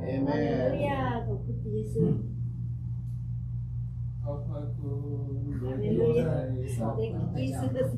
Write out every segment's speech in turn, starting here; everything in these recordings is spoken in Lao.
เอเมน ฮาเลลูยา ขอบคุณพระเยซู ขอบพระคุณ ฮาเลลูยา พระเจ้า Thank you Jesus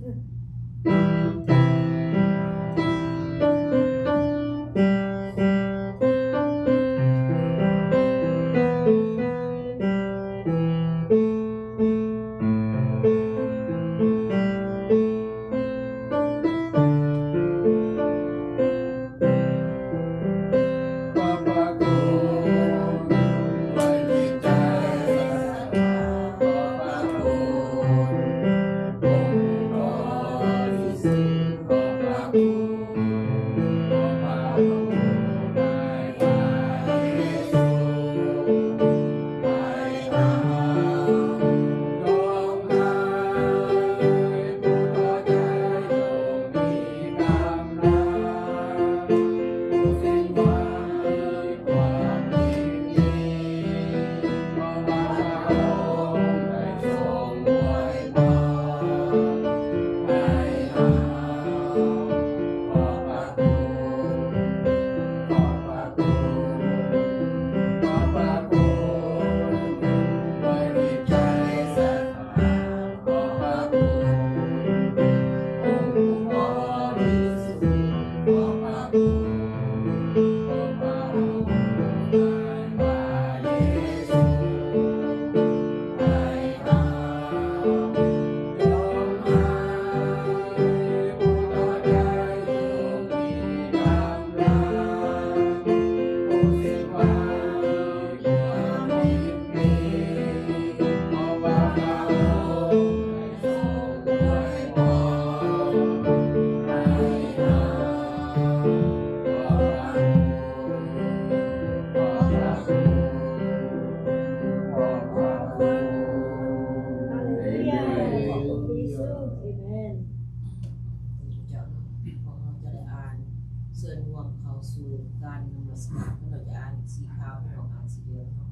ขอบพระคุณ ขอบพระคุณ ฮาเลลูยา ขอบคุณพระเยซู เอเมน เจ้าเนาะ พวกเราจะได้อ่าน เชิญร่วมเข้าสู่การนมัสการ พวกเราจะอ่านสีขาว พวกเราอ่านสีเหลืองเนาะ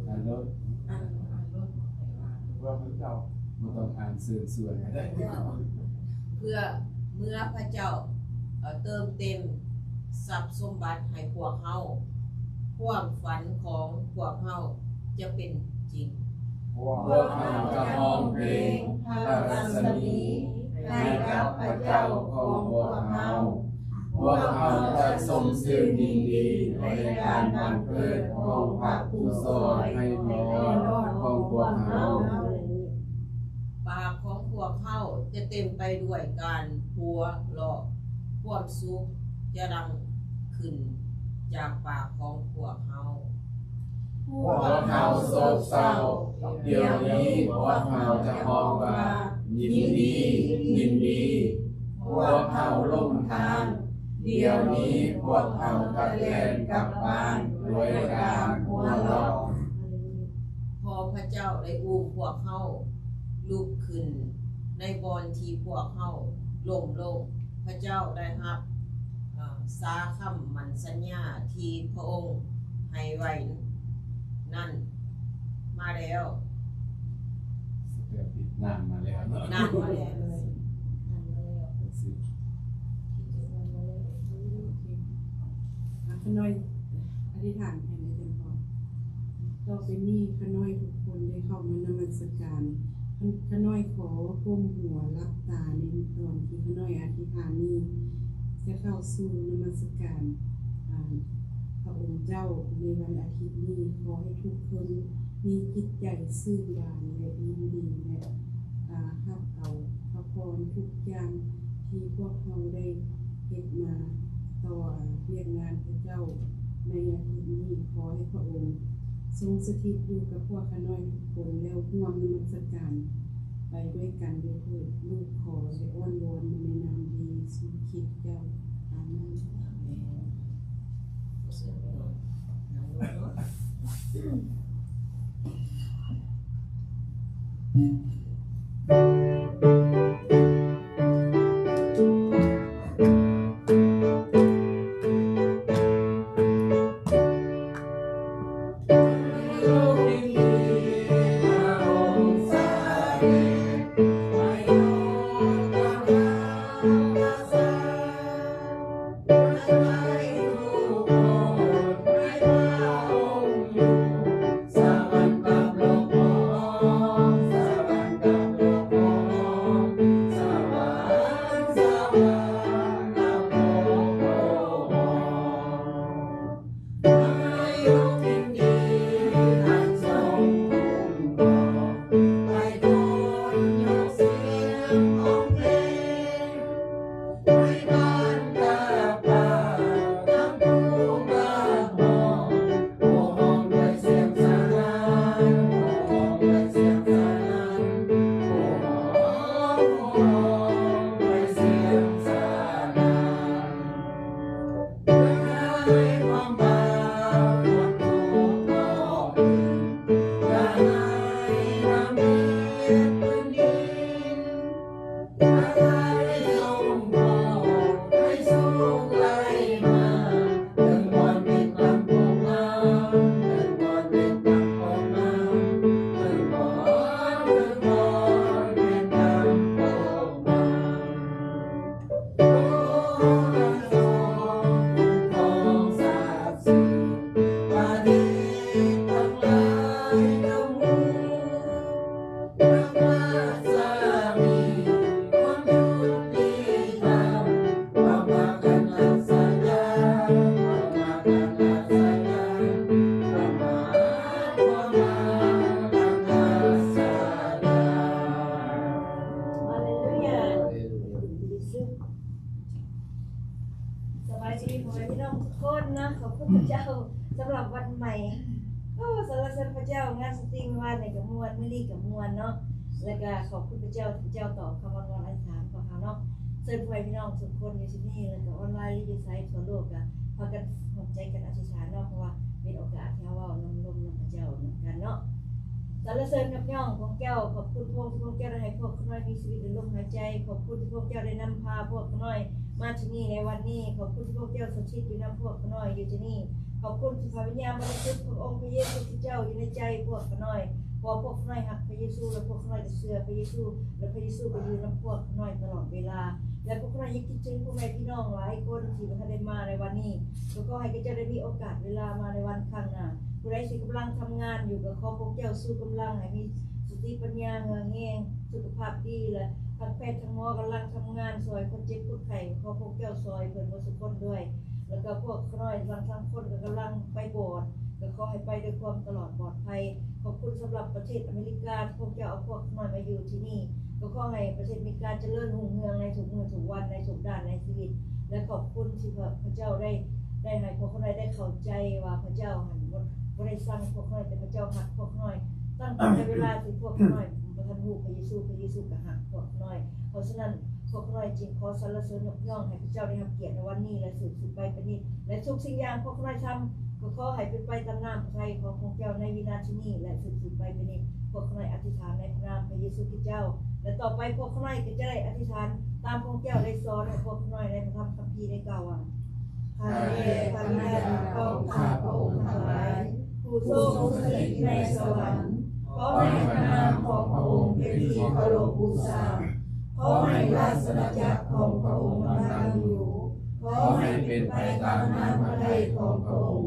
อ่านโลด ອ່ານ ອ່ານໂລດ ວ່າພະເຈົ້າບໍ່ຕ້ອງອ່ານເຊີນຊວນກໍໄດ້ ເພື່ອເມື່ອພະເຈົ້າ ເອີ່ ເຕີມເຕັມຊັບສົມບັດໃຫ້ພວກເຮົາ ຄວາມຝັນຂອງພວກເຮົາຈະເປັນຈິງ. ພວກເຮົາຈະຮ້ອງເພງພະລັດສະໝີໃຫ້ກັບພະເຈົ້າຂອງພວກເຮົາ. ພວກເຮົາຈະຊົມຊື່ຍິນດີໃນການບັງເກີດຂອງພະຜູ້ຊ່ອຍໃຫ້ລອດຂອງພວກເຮົາ. ປາກຂອງພວກເຮົາຈະເຕັມໄປດ້ວຍການຫົວເລາະ, ຄວາມສຸກຈະດັງຂຶ້ນຈາກປາກຂອງພວກເຮົາ. ພວກເຮົາໂສກເສົ້າ, ດຽວນີ້ພວກເຮົາຈະຮ້ອງວ່າ, ຍິນດີ, ຍິນດີ. ພວກເຮົາຫຼົງທາງ, ດຽວນີ້ພວກເຮົາຈະແລ່ນກັບບ້ານດ້ວຍການຫົວເລາະ. ເພາະພະເຈົ້າໄດ້ອຸ້ມພວກເຮົາລຸກຂຶ້ນໃນບ່ອນທີ່ພວກເຮົາລົ້ມລົງ. ພະເຈົ້າໄດ້ຮັບ ເອີ ຊາຄຳໝັ້ນສັນຍາທີ່ພະອົງໃຫ້ໄວ້ນັ້ນມາແລ້ວ. ແຕ່ນານມາແລ້ວເນາະ ນານມາແລ້ວ ນານມາແລ້ວ ນານມາແລ້ວ. ອ່າ ຂ້ານ້ອຍອະທິຖານແທນອາຈານພໍ່. ຕໍ່ໄປນີ້ ຂ້ານ້ອຍທຸກຄົນໄດ້ເຂົ້າມານະມັດສະການ. ຂ້າ ຂ້ານ້ອຍຂໍກົ້ມຫົວຫຼັບຕາໃນຕອນທີ່ຂ້ານ້ອຍອະທິຖານນີ້ ຈະເຂົ້າສູ່ນະມັດສະການ ອ່າ ພະອົງເຈົ້າໃນວັນອາທິດນີ້. ຂໍໃຫ້ທຸກຄົນມີຈິດໃຈຊື່ນບານ ແລະ ຍິນດີ ແລະ ອ່າ ຮັບເອົາພະພອນທຸກຢ່າງທີ່ພວກເຮົາໄດ້ເຮັດມາຕໍ່ ອ່າ ວຽກງານພະເຈົ້າໃນອາທິດນີ້. ຂໍໃຫ້ພະອົງຊົງສະຖິດຢູ່ກັບພວກຂ້ານ້ອຍທຸກຄົນ ແລ້ວຮ່ວມນະມັດສະການໄປດ້ວຍກັນດ້ວຍເທີດ. ລູກຂໍ ແລະ ອ້ອນວອນມາໃນນາມເຢຊູຄຣິດເຈົ້າ. ອາເມນ. ອາເມນ. ຮາເລລູຢາ. ສະບາຍດີພໍ່ແມ່ພີ່ນ້ອງທຸກຄົນເນາະ. ຂອບຄຸນພະເຈົ້າສຳລັບວັນໃໝ່. ໂອ້ ສັນລະເສີນພະເຈົ້າ. ງານສະຕິງວານນີ້ກໍມ່ວນ, ມື້ນີ້ກໍມ່ວນເນາະ. ແລ້ວກໍຂອບຄຸນພະເຈົ້າທີ່ພະເຈົ້າຕອບຄຳອ້ອນວອນອະທິຖານຂອງເຮົາເນາະ. ເຊີນພໍ່ແມ່ພີ່ນ້ອງທຸກຄົນຢູ່ທີ່ນີ້ ແລ້ວກໍອອນລາຍ ຫຼື ຢູ່ໃສທົ່ວໂລກ ກໍພາກັນຮ່ວມໃຈກັນອະທິຖານເນາະ, ເພາະວ່າເປັນໂອກາດທີ່ເຮົາເວົ້ານຳລົມນຳພະເຈົ້ານຳກັນເນາະ. ສັນລະເສີນຍົກຍ້ອງພະເຈົ້າ. ຂອບຄຸນພະອົງທີ່ພະອົງເຈົ້າໄດ້ໃຫ້ພວກຂ້ານ້ອຍມີຊີວິດ ແລະ ລົມຫາຍໃຈ. ຂອບຄຸນທີ່ພະອົງເຈົ້າໄດ້ນຳພາພວກຂ້ານ້ອຍມາທີ່ນີ້ໃນວັນນີ້. ຂອບຄຸນທີ່ພະອົງເຈົ້າສະຖິດຢູ່ນຳພວກຂ້ານ້ອຍຢູ່ທີ່ນີ້. ຂອບຄຸນທີ່ພະວິນຍານບໍລິສຸດຂອງອົງພະເຢຊູຄຣິດເຈົ້າຢູ່ໃນໃຈພວກຂ້ານ້ອຍ, ເພາະວ່າພວກຂ້ານ້ອຍຮັກພະເຢຊູ ແລະ ພວກຂ້ານ້ອຍກໍເຊື່ອພະເຢຊູ ແລະ ພະເຢຊູກໍຢູ່ນຳພວກຂ້ານ້ອຍຕະຫຼອດເວລາ. ແລະ ພວກຂ້ານ້ອຍຍັງຄິດເຖິງພໍ່ແມ່ພີ່ນ້ອງຫຼາຍຄົນທີ່ບໍ່ທັນໄດ້ມາໃນວັນນີ້, ກໍຂໍໃຫ້ເຂົາເຈົ້າໄດ້ມີໂອກາດເວລາມາໃນວັນຂ້າງໜ້າ. ຜູ້ໃດທີ່ກຳລັງທຳງານຢູ່ ກໍຂໍພະອົງເຈົ້າຊູກຳລັງໃຫ້ມີສະຕິປັນຍາ ເຫື່ອແຮງ ສຸຂະພາບດີ ແລະ ທັງແພດທັງໝໍກຳລັງທຳງານຊ່ອຍຄົນເຈັບຄົນໄຂ້, ຂໍພະອົງເຈົ້າຊ່ອຍເພິ່ນໝົດທຸກຄົນດ້ວຍ. ແລ້ວກໍພວກຂ້ານ້ອຍບາງຄົນກໍກຳລັງໄປໂບດ, ກໍຂໍໃຫ້ໄປດ້ວຍຄວາມຕະຫຼອດປອດໄພ. ຂອບຄຸນສຳລັບປະເທດອາເມລິກາ ທີ່ພະເຈົ້າເອົາພວກຂ້ານ້ອຍມາຢູ່ທີ່ນີ້. ກໍຂໍໃຫ້ປະເທດອາເມລິກາຈະເລີນຮຸ່ງເຮືອງໃນທຸກມື້ທຸກວັນ ໃນທຸກດ້ານໃນຊີວິດ. ແລະ ຂອບຄຸນທີ່ພະ ພະເຈົ້າໄດ້ ໄດ້ໃຫ້ພວກຂ້ານ້ອຍໄດ້ເຂົ້າໃຈວ່າພະເຈົ້າຫັ້ນບໍ່ ບໍ່ໄດ້ຊັງພວກຂ້ານ້ອຍ, ແຕ່ພະເຈົ້າຮັກພວກຂ້ານ້ອຍຕັ້ງແຕ່ເວລາທີ່ພວກຂ້ານ້ອຍບໍ່ທັນຮູ້ພະເຢຊູ, ພະເຢຊູກໍຮັກພວກຂ້ານ້ອຍ. ເພາະສະນັ້ນ ພວກຂ້ານ້ອຍຈຶ່ງຂໍສັນລະເສີນຍົກຍ້ອງໃຫ້ພະເຈົ້າໄດ້ຮັບກຽດໃນວັນນີ້ ແລະ ສືບ ສືບໄປປານນີ້ ແລະ ທຸກສິ່ງຢ່າງພວກຂ້ານ້ອຍທຳ ກໍຂໍໃຫ້ເປັນໄປຕາມນ້ຳພະໄທຂອງພະເຈົ້າໃນວິນາທີນີ້ ແລະ ສືບ ສືບໄປປານນີ້. ພວກຂ້ານ້ອຍອະທິຖານໃນພະນາມພະເຢຊູຄຣິດເຈົ້າ ແລະ ຕໍ່ໄປພວກຂ້ານ້ອຍກໍຈະໄດ້ອະທິຖານ ຕາມຂອງເຈົ້າໄດ້ສອນໃຫ້ພວກຂ້ານ້ອຍໃນພະທຳຄຳພີໄດ້ກ່າວວ່າ ຂ້າແດ່ພະວິນຍານຂອງຂ້າພະອົງທັງຫຼາຍ ຜູ້ຊົງສະຖິດໃນສະຫວັນ, ຂໍໃຫ້ພະນາມຂອງພະອົງເປັນທີ່ເຄົາລົບບູຊາ, ຂໍໃຫ້ລາຊະອານາຈັກຂອງພະອົງດຳລັງຢູ່, ຂໍໃຫ້ເປັນໄປຕາມນ້ຳພະໄທຂອງພະອົງ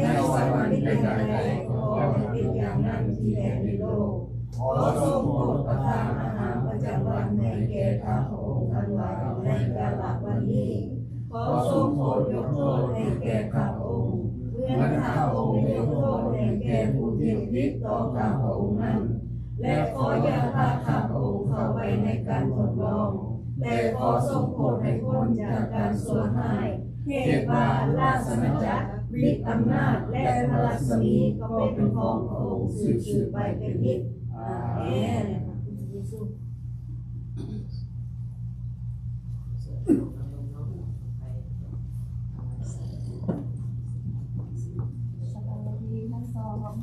ໃນສະຫວັນເປັນຢ່າງໃດ ກໍຂໍໃຫ້ເປັນຢ່າງນັ້ນທີ່ແດນໂລກ. ຂໍຊົງໂປດປະທານອາຫານປະຈຳວັນໃຫ້ແກ່ຂ້າພະອົງທັງຫຼາຍໃນກາລະວັນນີ້. ຂໍຊົງໂປດຍົກໂທດໃຫ້ແກ່ຂ້າພະອົງ ເໝືອນຂ້າພະອົງໄດ້ຍົກໂທດໃຫ້ແກ່ຜູ້ທີ່ຜິດຕໍ່ຂ້າພະອົງນັ້ນ, ແລະ ຂໍຢ່າພາຂ້າພະອົງເຂົ້າໄປໃນການທົດລອງ, ແຕ່ຂໍຊົງໂປດໃຫ້ພົ້ນຈາກການຊົ່ວຮ້າຍ, ເຫດວ່າລາຊະອານາຈັກ, ລິດອຳນາດ ແລະ ພະລັດສະມີ ກໍເປັນຂອງພະອົງສືບໆໄປເປັນນິດ. ອາເມນ. ສະບາຍດີທັງສອງ.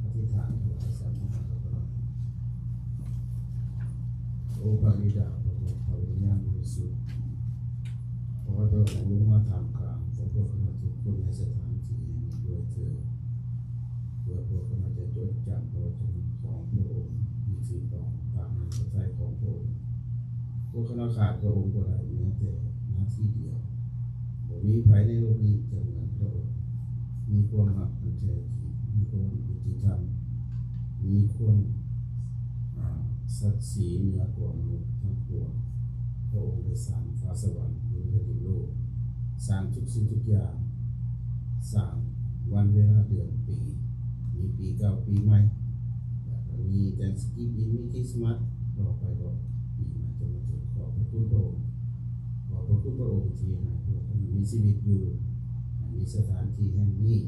ອະທິຖານ ໂອພະບິດາ, ພະບຸດ, ພະວິນຍານບໍລິສຸດ, ຂໍໃຫ້ພະອົງລົງມາທ່າມກາງຂອງພວກຂ້ານ້ອຍທຸກຄົນໃນສະຖານທີ່ແຫ່ງນີ້ດ້ວຍເທີ້ນ. ເພື່ອພວກຂ້ານ້ອຍຈະຈົດຈຳພະວະຈະນະຂອງພະອົງທີ່ຖືກຕ້ອງຕາມນ້ຳພະໄທຂອງພະອົງ. ພວກຂ້ານ້ອຍຂາດພະອົງບໍ່ໄດ້ແມ້ແຕ່ນາທີດຽວ. ບໍ່ມີໃຜໃນໂລກນີ້ຈະເໝືອນພະອົງ. ມີຄວາມຮັກອັນແທ້ຈິງ, ມີຄວາມຍຸຕິທຳ, ມີຄວາມ ອາ ສັກສີເໜືອກວ່າມະນຸດທັງປວງ. ພະອົງໄດ້ສ້າງຟ້າສະຫວັນ ພື້ນແຜ່ນດິນໂລກ, ສ້າງທຸກສິ່ງທຸກຢ່າງ, ສ້າງວັນເວລາເດືອນປີ, ມີປີເກົ່າປີໃໝ່, ແລ້ວກໍມີແທງສະກິບອິງ, ມີຄຣິດສະມາດ, ຕໍ່ໄປກໍປີໃໝ່ຈະມາເຖິງ. ຂອບພະຄຸນພະອົງ, ຂອບພະຄຸນພະອົງທີ່ໃຫ້ພວກເຮົາມີຊີວິດຢູ່, ໃຫ້ມີສະຖານທີ່ແຫ່ງນີ້.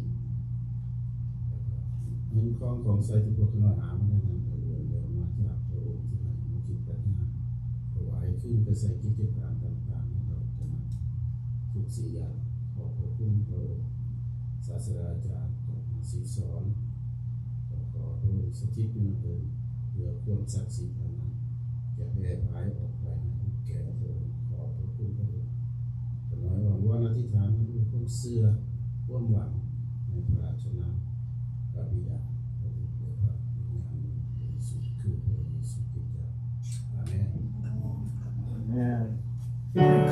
ເງິນຄອງຂອງໃຊ້ທີ່ພວກຂ້ານ້ອຍຫາມານັ້ນ ກໍລ້ວນແລ້ວມາຈາກພະອົງທີ່ໃຫ້ແນວຄິດປັນຍາ ເພື່ອເອົາໄປໃຊ້ກິດຈະການຕ່າງໆໃນພະວະຈະນະທຸກສິ່ງຢ່າງ. ຂອບພະຄຸນພະອົງ. ສາດສະດາຈານກໍມາຊີ້ສອນ, ກໍຂໍພະອົງສະຖິດຢູ່ນຳເພິ່ນ ເພື່ອຄວາມສັກສິດອັນນັ້ນຈະແຜ່ຜາຍອອກໄປໃຫ້ແກ່ພວກເຮົາ. ຂໍພະຄຸນພະອົງ. ຂ້ານ້ອຍອ້ອນວອນອະທິຖານມາດ້ວຍຄວາມເຊື່ອ, ຄວາມຫວັງໃນພະລາຊະນາມ, ພະບິດາ, ພະບຸດ ແລະ ພະວິນຍານບໍລິສຸດ, ຄືພະເຢຊູຄຣິດເຈົ້າ. ອາເມນ. ອາເມນ.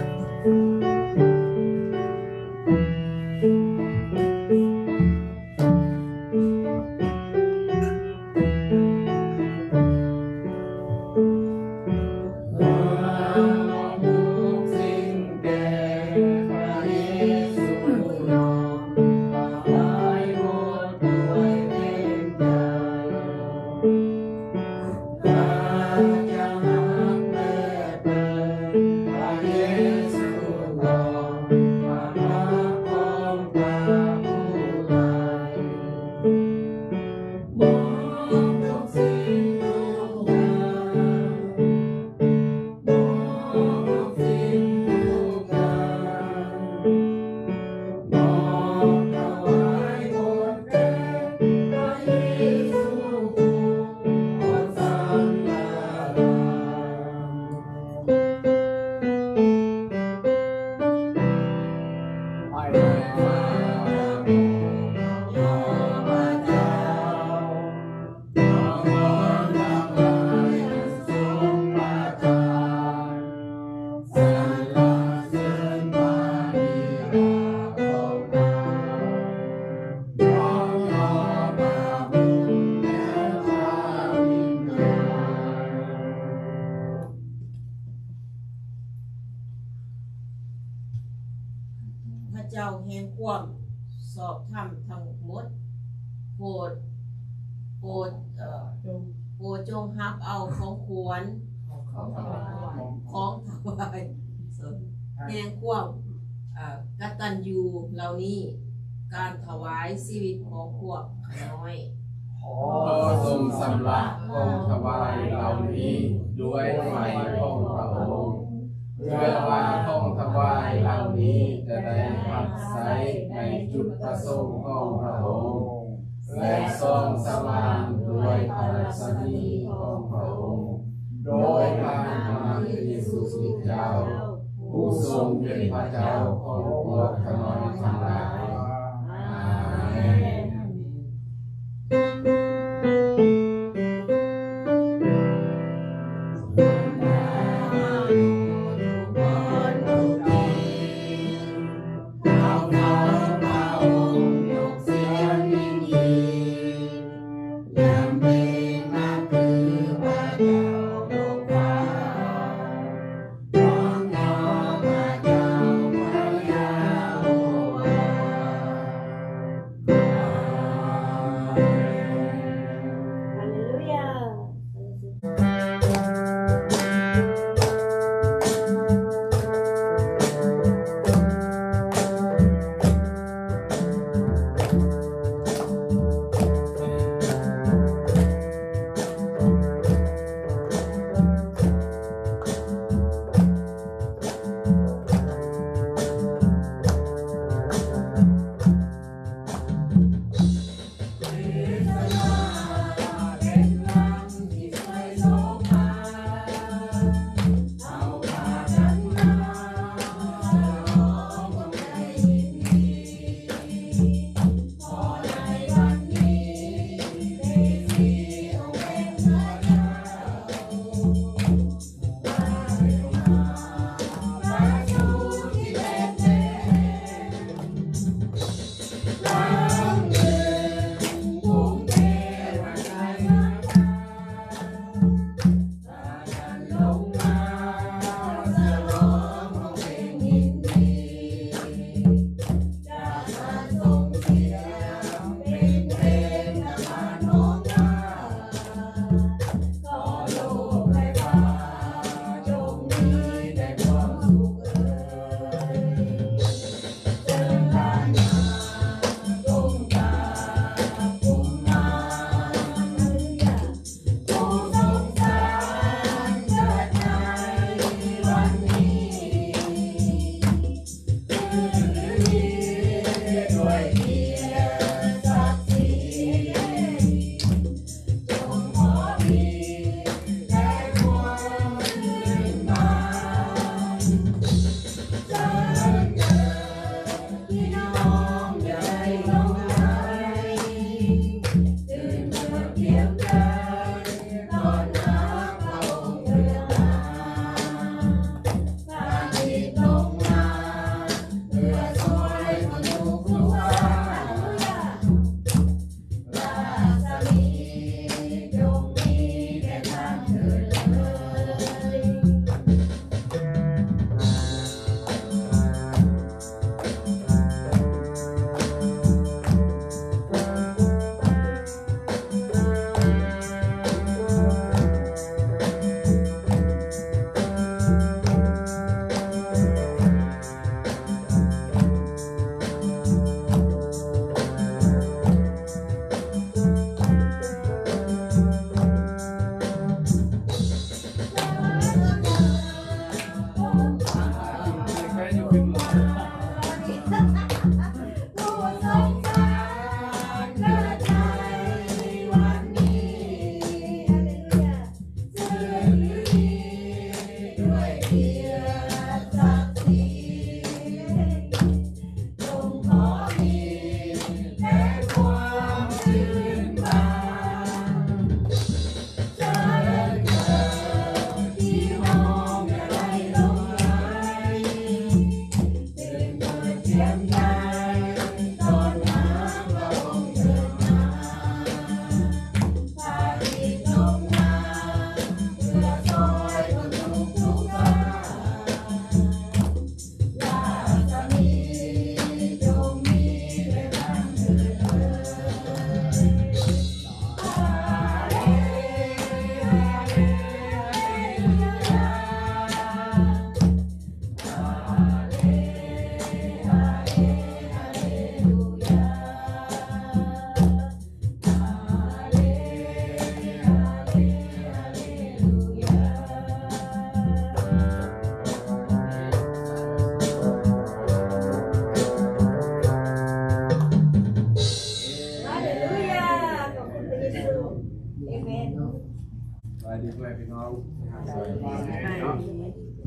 ພະເຈົ້າແຫ່ງຄວາມຊອບທຳທັງໝົດ, ໂປດ, ໂປດ, ເອີ, ໂປດຈົ່ງຮັບເອົາຂອງຂວັນ, ຂອງຖວາຍ, ຂອງຖວາຍ ແຫ່ງຄວາມ, ເອີ, ກະຕັນຍູເຫຼົ່ານີ້, ການຖວາຍຊີວິດຂອງພວກຂ້ານ້ອຍ. ຂໍຊົງຊຳລະຂອງຖວາຍເຫຼົ່ານີ້ດ້ວຍໄຟຂອງພະອົງ, ເພື່ອວ່າຂອງຖວາຍເຫຼົ່ານີ້ຈະໄດ້ຮັບໃຊ້ໃນຈຸດປະສົງຂອງພະອົງ ແລະ ສ່ອງສະຫວ່າງດ້ວຍພະລັດສະໝີຂອງພະອົງ. ໂດຍພາຍພະນາມພະເຢຊູຄຣິດເຈົ້າ ຜູ້ຊົງເປັນພະເຈົ້າຂອງພວກຂ້ານ້ອຍທັງຫຼາຍ. ອາເມນ.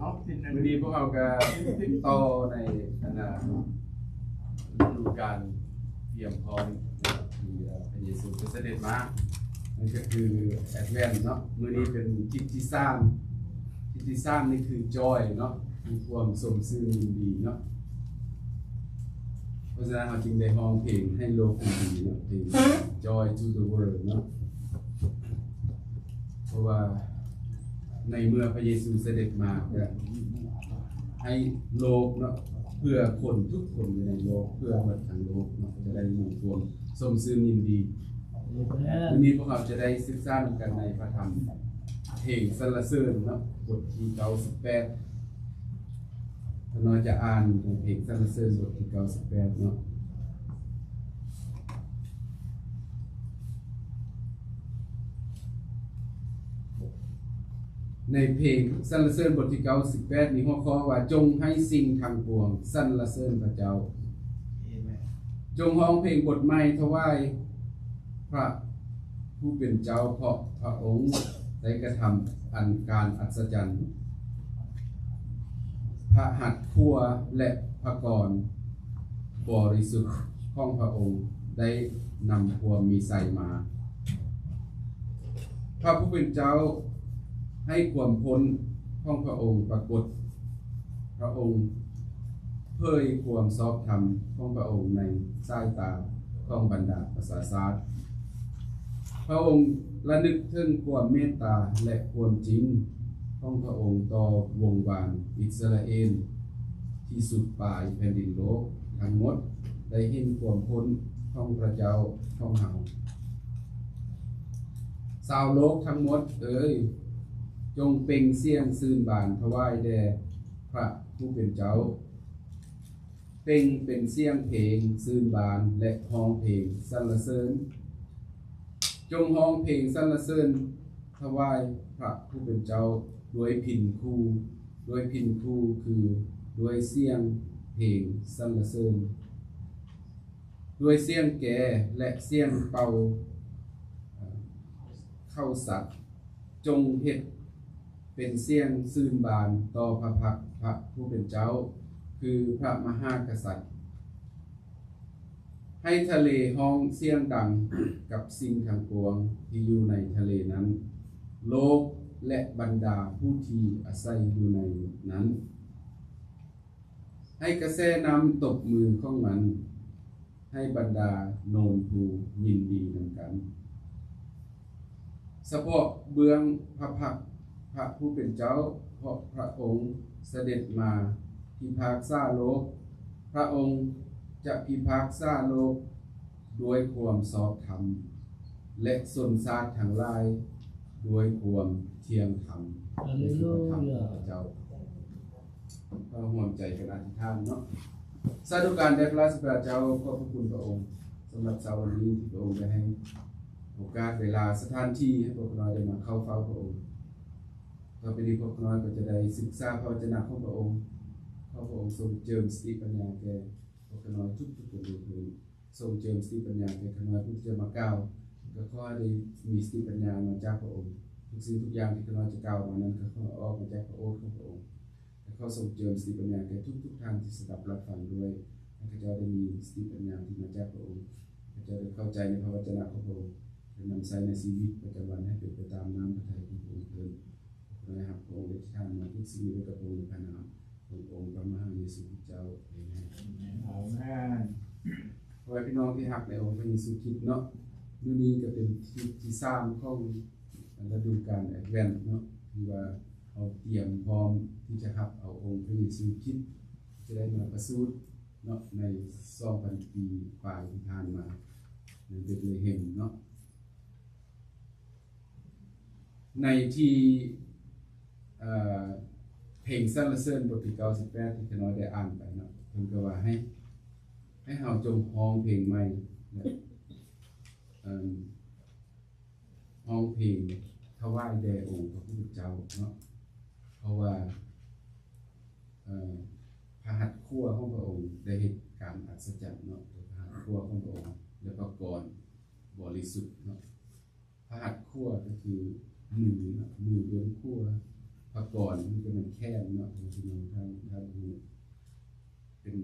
ມື້ນີ້ພວກເຮົາກໍຕໍ່ໃນອັນນ່າ ລະດູການຕຽມພ້ອມທີ່ພະເຢຊູຈະສະເດັດມາ ນັ້ນກໍຄື Advent ເນາະ. ມື້ນີ້ເປັນທິດທີສາມ ທິດທີສາມນີ້ຄື Joy ເນາະ ຄືຄວາມຊົມຊື່ນຍິນດີເນາະ. ເພາະສະນັ້ນເຮົາຈຶ່ງໄດ້ຮ້ອງເພງໃຫ້ໂລກຮູ້ດີເນາະ ເພງ Joy to the World ເນາະ. ເພາະວ່າໃນເມື່ອພະເຢຊູສະເດັດມາ ກໍໃຫ້ໂລກເນາະ ເພື່ອຄົນທຸກຄົນຢູ່ໃນໂລກ ເພື່ອໝົດທັງໂລກເນາະ ຈະໄດ້ມີຄວາມຊົມຊື່ນຍິນດີ. ມື້ນີ້ພວກເຮົາຈະໄດ້ສຶກສານຳກັນໃນພະທຳເພງສັນລະເສີນເນາະ ບົດທີເກົ້າສິບແປດ. ຂ້ານ້ອຍຈະອ່ານເພງສັນລະເສີນບົດທີເກົ້າສິບແປດເນາະ. ໃນເພງສັນລະເສີນບົດທີເກົ້າສິບແປດນີ້ ຫົວຂໍ້ວ່າ ຈົ່ງໃຫ້ສິ່ງທັງປວງສັນລະເສີນພະເຈົ້າ. ເອເມນ. ຈົ່ງຮ້ອງເພງບົດໃໝ່ຖວາຍພະຜູ້ເປັນເຈົ້າ, ເພາະພະອົງໄດ້ກະທຳອັນການອັດສະຈັນ. ພະຫັດຂົວ ແລະ ພະກອນບໍລິສຸດຂອງພະອົງໄດ້ນຳຄວາມມີໄຊມາ. ພະຜູ້ເປັນເຈົ້າໃຫ້ຄວາມພົ້ນຂອງພະອົງປາກົດ. ພະອົງເຜີຍຄວາມຊອບທຳຂອງພະອົງໃນສາຍຕາຂອງບັນດາປະຊາຊາດ. ພະອົງລະນຶກເຖິງຄວາມເມດຕາ ແລະ ຄວາມຈິງຂອງພະອົງຕໍ່ວົງວານອິດສະຣາເອນ ທີ່ສຸດປາຍແຜ່ນດິນໂລກທັງໝົດໄດ້ເຫັນຄວາມພົ້ນຂອງພະເຈົ້າຂອງເຮົາ. ຊາວໂລກທັງໝົດເອີຍ, ຈົ່ງເປັ່ງສຽງຊື່ນບານຖວາຍແດ່ພະຜູ້ເປັນເຈົ້າ. ເປັ່ງເປັນສຽງເພງຊື່ນບານ ແລະ ຮ້ອງເພງສັນລະເສີນ. ຈົ່ງຮ້ອງເພງສັນລະເສີນຖວາຍພະຜູ້ເປັນເຈົ້າດ້ວຍພິນຄູ, ດ້ວຍພິນຄູຄືດ້ວຍສຽງເພງສັນລະເສີນ, ດ້ວຍສຽງແກ ແລະ ສຽງເປົ່າເຂົ້າສັດ. ຈົ່ງເຮັດ ເປັນສຽງຊື່ນບານຕໍ່ພະພັກພະຜູ້ເປັນເຈົ້າ ຄືພະມະຫາກະສັດ. ໃຫ້ທະເລຮ້ອງສຽງດັງກັບສິ່ງທັງປວງທີ່ຢູ່ໃນທະເລນັ້ນ, ໂລກ ແລະ ບັນດາຜູ້ທີ່ອາໄສຢູ່ໃນນັ້ນ. ໃຫ້ກະແສນ້ຳຕົບມືຂອງມັນ, ໃຫ້ບັນດາໂນນພູຍິນດີນຳກັນ. ສະເພາະເບື້ອງພະພັກພະຜູ້ເປັນເຈົ້າ, ເພາະພະອົງສະເດັດມາພິພາກສາໂລກ, ພະອົງຈະພິພາກສາໂລກດ້ວຍຄວາມຊອບທຳ ແລະ ຊົນຊາດທັງຫຼາຍດ້ວຍຄວາມທ່ຽງທຳ. ເລໂລຢາ. ພວກເຮົາຮ່ວມໃຈກັນອະທິຖານເນາະ. ສາທຸການແດ່ພະລາຊະບິດາເຈົ້າ, ຂອບພະຄຸນພະອົງສຳລັບເຊົ້າວັນນີ້ ທີ່ພະອົງໄດ້ໃຫ້ໂອກາດເວລາສະຖານທີ່ໃຫ້ພວກຂ້ານ້ອຍໄດ້ມາເຂົ້າເຝົ້າພະອົງ. ຕໍ່ໄປນີ້ພວກຂ້ານ້ອຍກໍຈະໄດ້ສຶກສາພະວະຈະນະຂອງພະອົງ. ຂໍພະອົງຊົງເຈີມສະຕິປັນຍາແກ່ພວກຂ້ານ້ອຍທຸກໆຄົນດ້ວຍເທີ້ນ. ຊົງເຈີມສະຕິປັນຍາແກ່ຂ້ານ້ອຍຜູ້ທີ່ຈະມາກ່າວ, ກໍຂໍໃຫ້ໄດ້ມີສະຕິປັນຍາມາຈາກພະອົງ. ທຸກສິ່ງທຸກຢ່າງທີ່ຂ້ານ້ອຍຈະກ່າວມານັ້ນ ກໍຂໍອອກມາຈາກພະໂອດຂອງພະອົງ. ແລະ ຂໍຊົງເຈີມສະຕິປັນຍາແກ່ທຸກໆທ່ານທີ່ສະດັບຮັບຟັງດ້ວຍ, ໃຫ້ເຂົາເຈົ້າໄດ້ມີສະຕິປັນຍາທີ່ມາຈາກພະອົງ, ໃຫ້ເຂົາເຈົ້າໄດ້ເຂົ້າໃຈໃນພະວະຈະນະຂອງພະອົງ ແລະ ນຳໃຊ້ໃນຊີວິດປະຈຳວັນໃຫ້ເປັນໄປຕາມນ້ຳພະໄທຂອງພະອົງເທີ້ນ. ຂໍໃຫ້ຮັບພະອົງໄດ້ທານມາທຸກສິ່ງດ້ວຍກັບພະອົງ ໃນພະນາມຂອງອົງພະມະຫາເຢຊູຄຣິດເຈົ້າ. ອາເມນ. ອາເມນ. ພໍ່ແມ່ພີ່ນ້ອງທີ່ຮັກໃນອົງພະເຢຊູຄຣິດເນາະ, ມື້ນີ້ກໍເປັນທິດທີສາມຂອງລະດູການແອັດເວັນເນາະ, ທີ່ວ່າເຮົາຕຽມພ້ອມທີ່ຈະຮັບເອົາອົງພະເຢຊູຄຣິດ ທີ່ຈະໄດ້ມາປະສູດເນາະ ໃນສອງພັນປີປາຍທີ່ຜ່ານມາ ໃນເບດເລເຮັມເນາະ. ໃນທີ່ ເອີ ເພງສັນລະເສີນບົດທີເກົ້າສິບແປດ ທີ່ຂ້ານ້ອຍໄດ້ອ່ານໄປເນາະ, ເພິ່ນກໍວ່າໃຫ້ ໃຫ້ເຮົາຈົ່ງຮ້ອງເພງໃໝ່ ແລະ ເອີ ຮ້ອງເພງຖວາຍແດ່ອົງພະຜູ້ເປັນເຈົ້າເນາະ, ເພາະວ່າ ເອີ ພະຫັດຂົວຂອງພະອົງໄດ້ເຮັດການອັດສະຈັນເນາະ, ພະຫັດຂົວຂອງພະອົງ ແລະ ພະກອນບໍລິສຸດເນາະ. ພະຫັດຂົວກໍຄືມືເນາະ, ມືເບື້ອງຂວາ ພະກອນ ມັນກໍແມ່ນແຂນເນາະ ພີ່ນ້ອງ ທ່ານ ທ່ານຮູ້ ເປັນ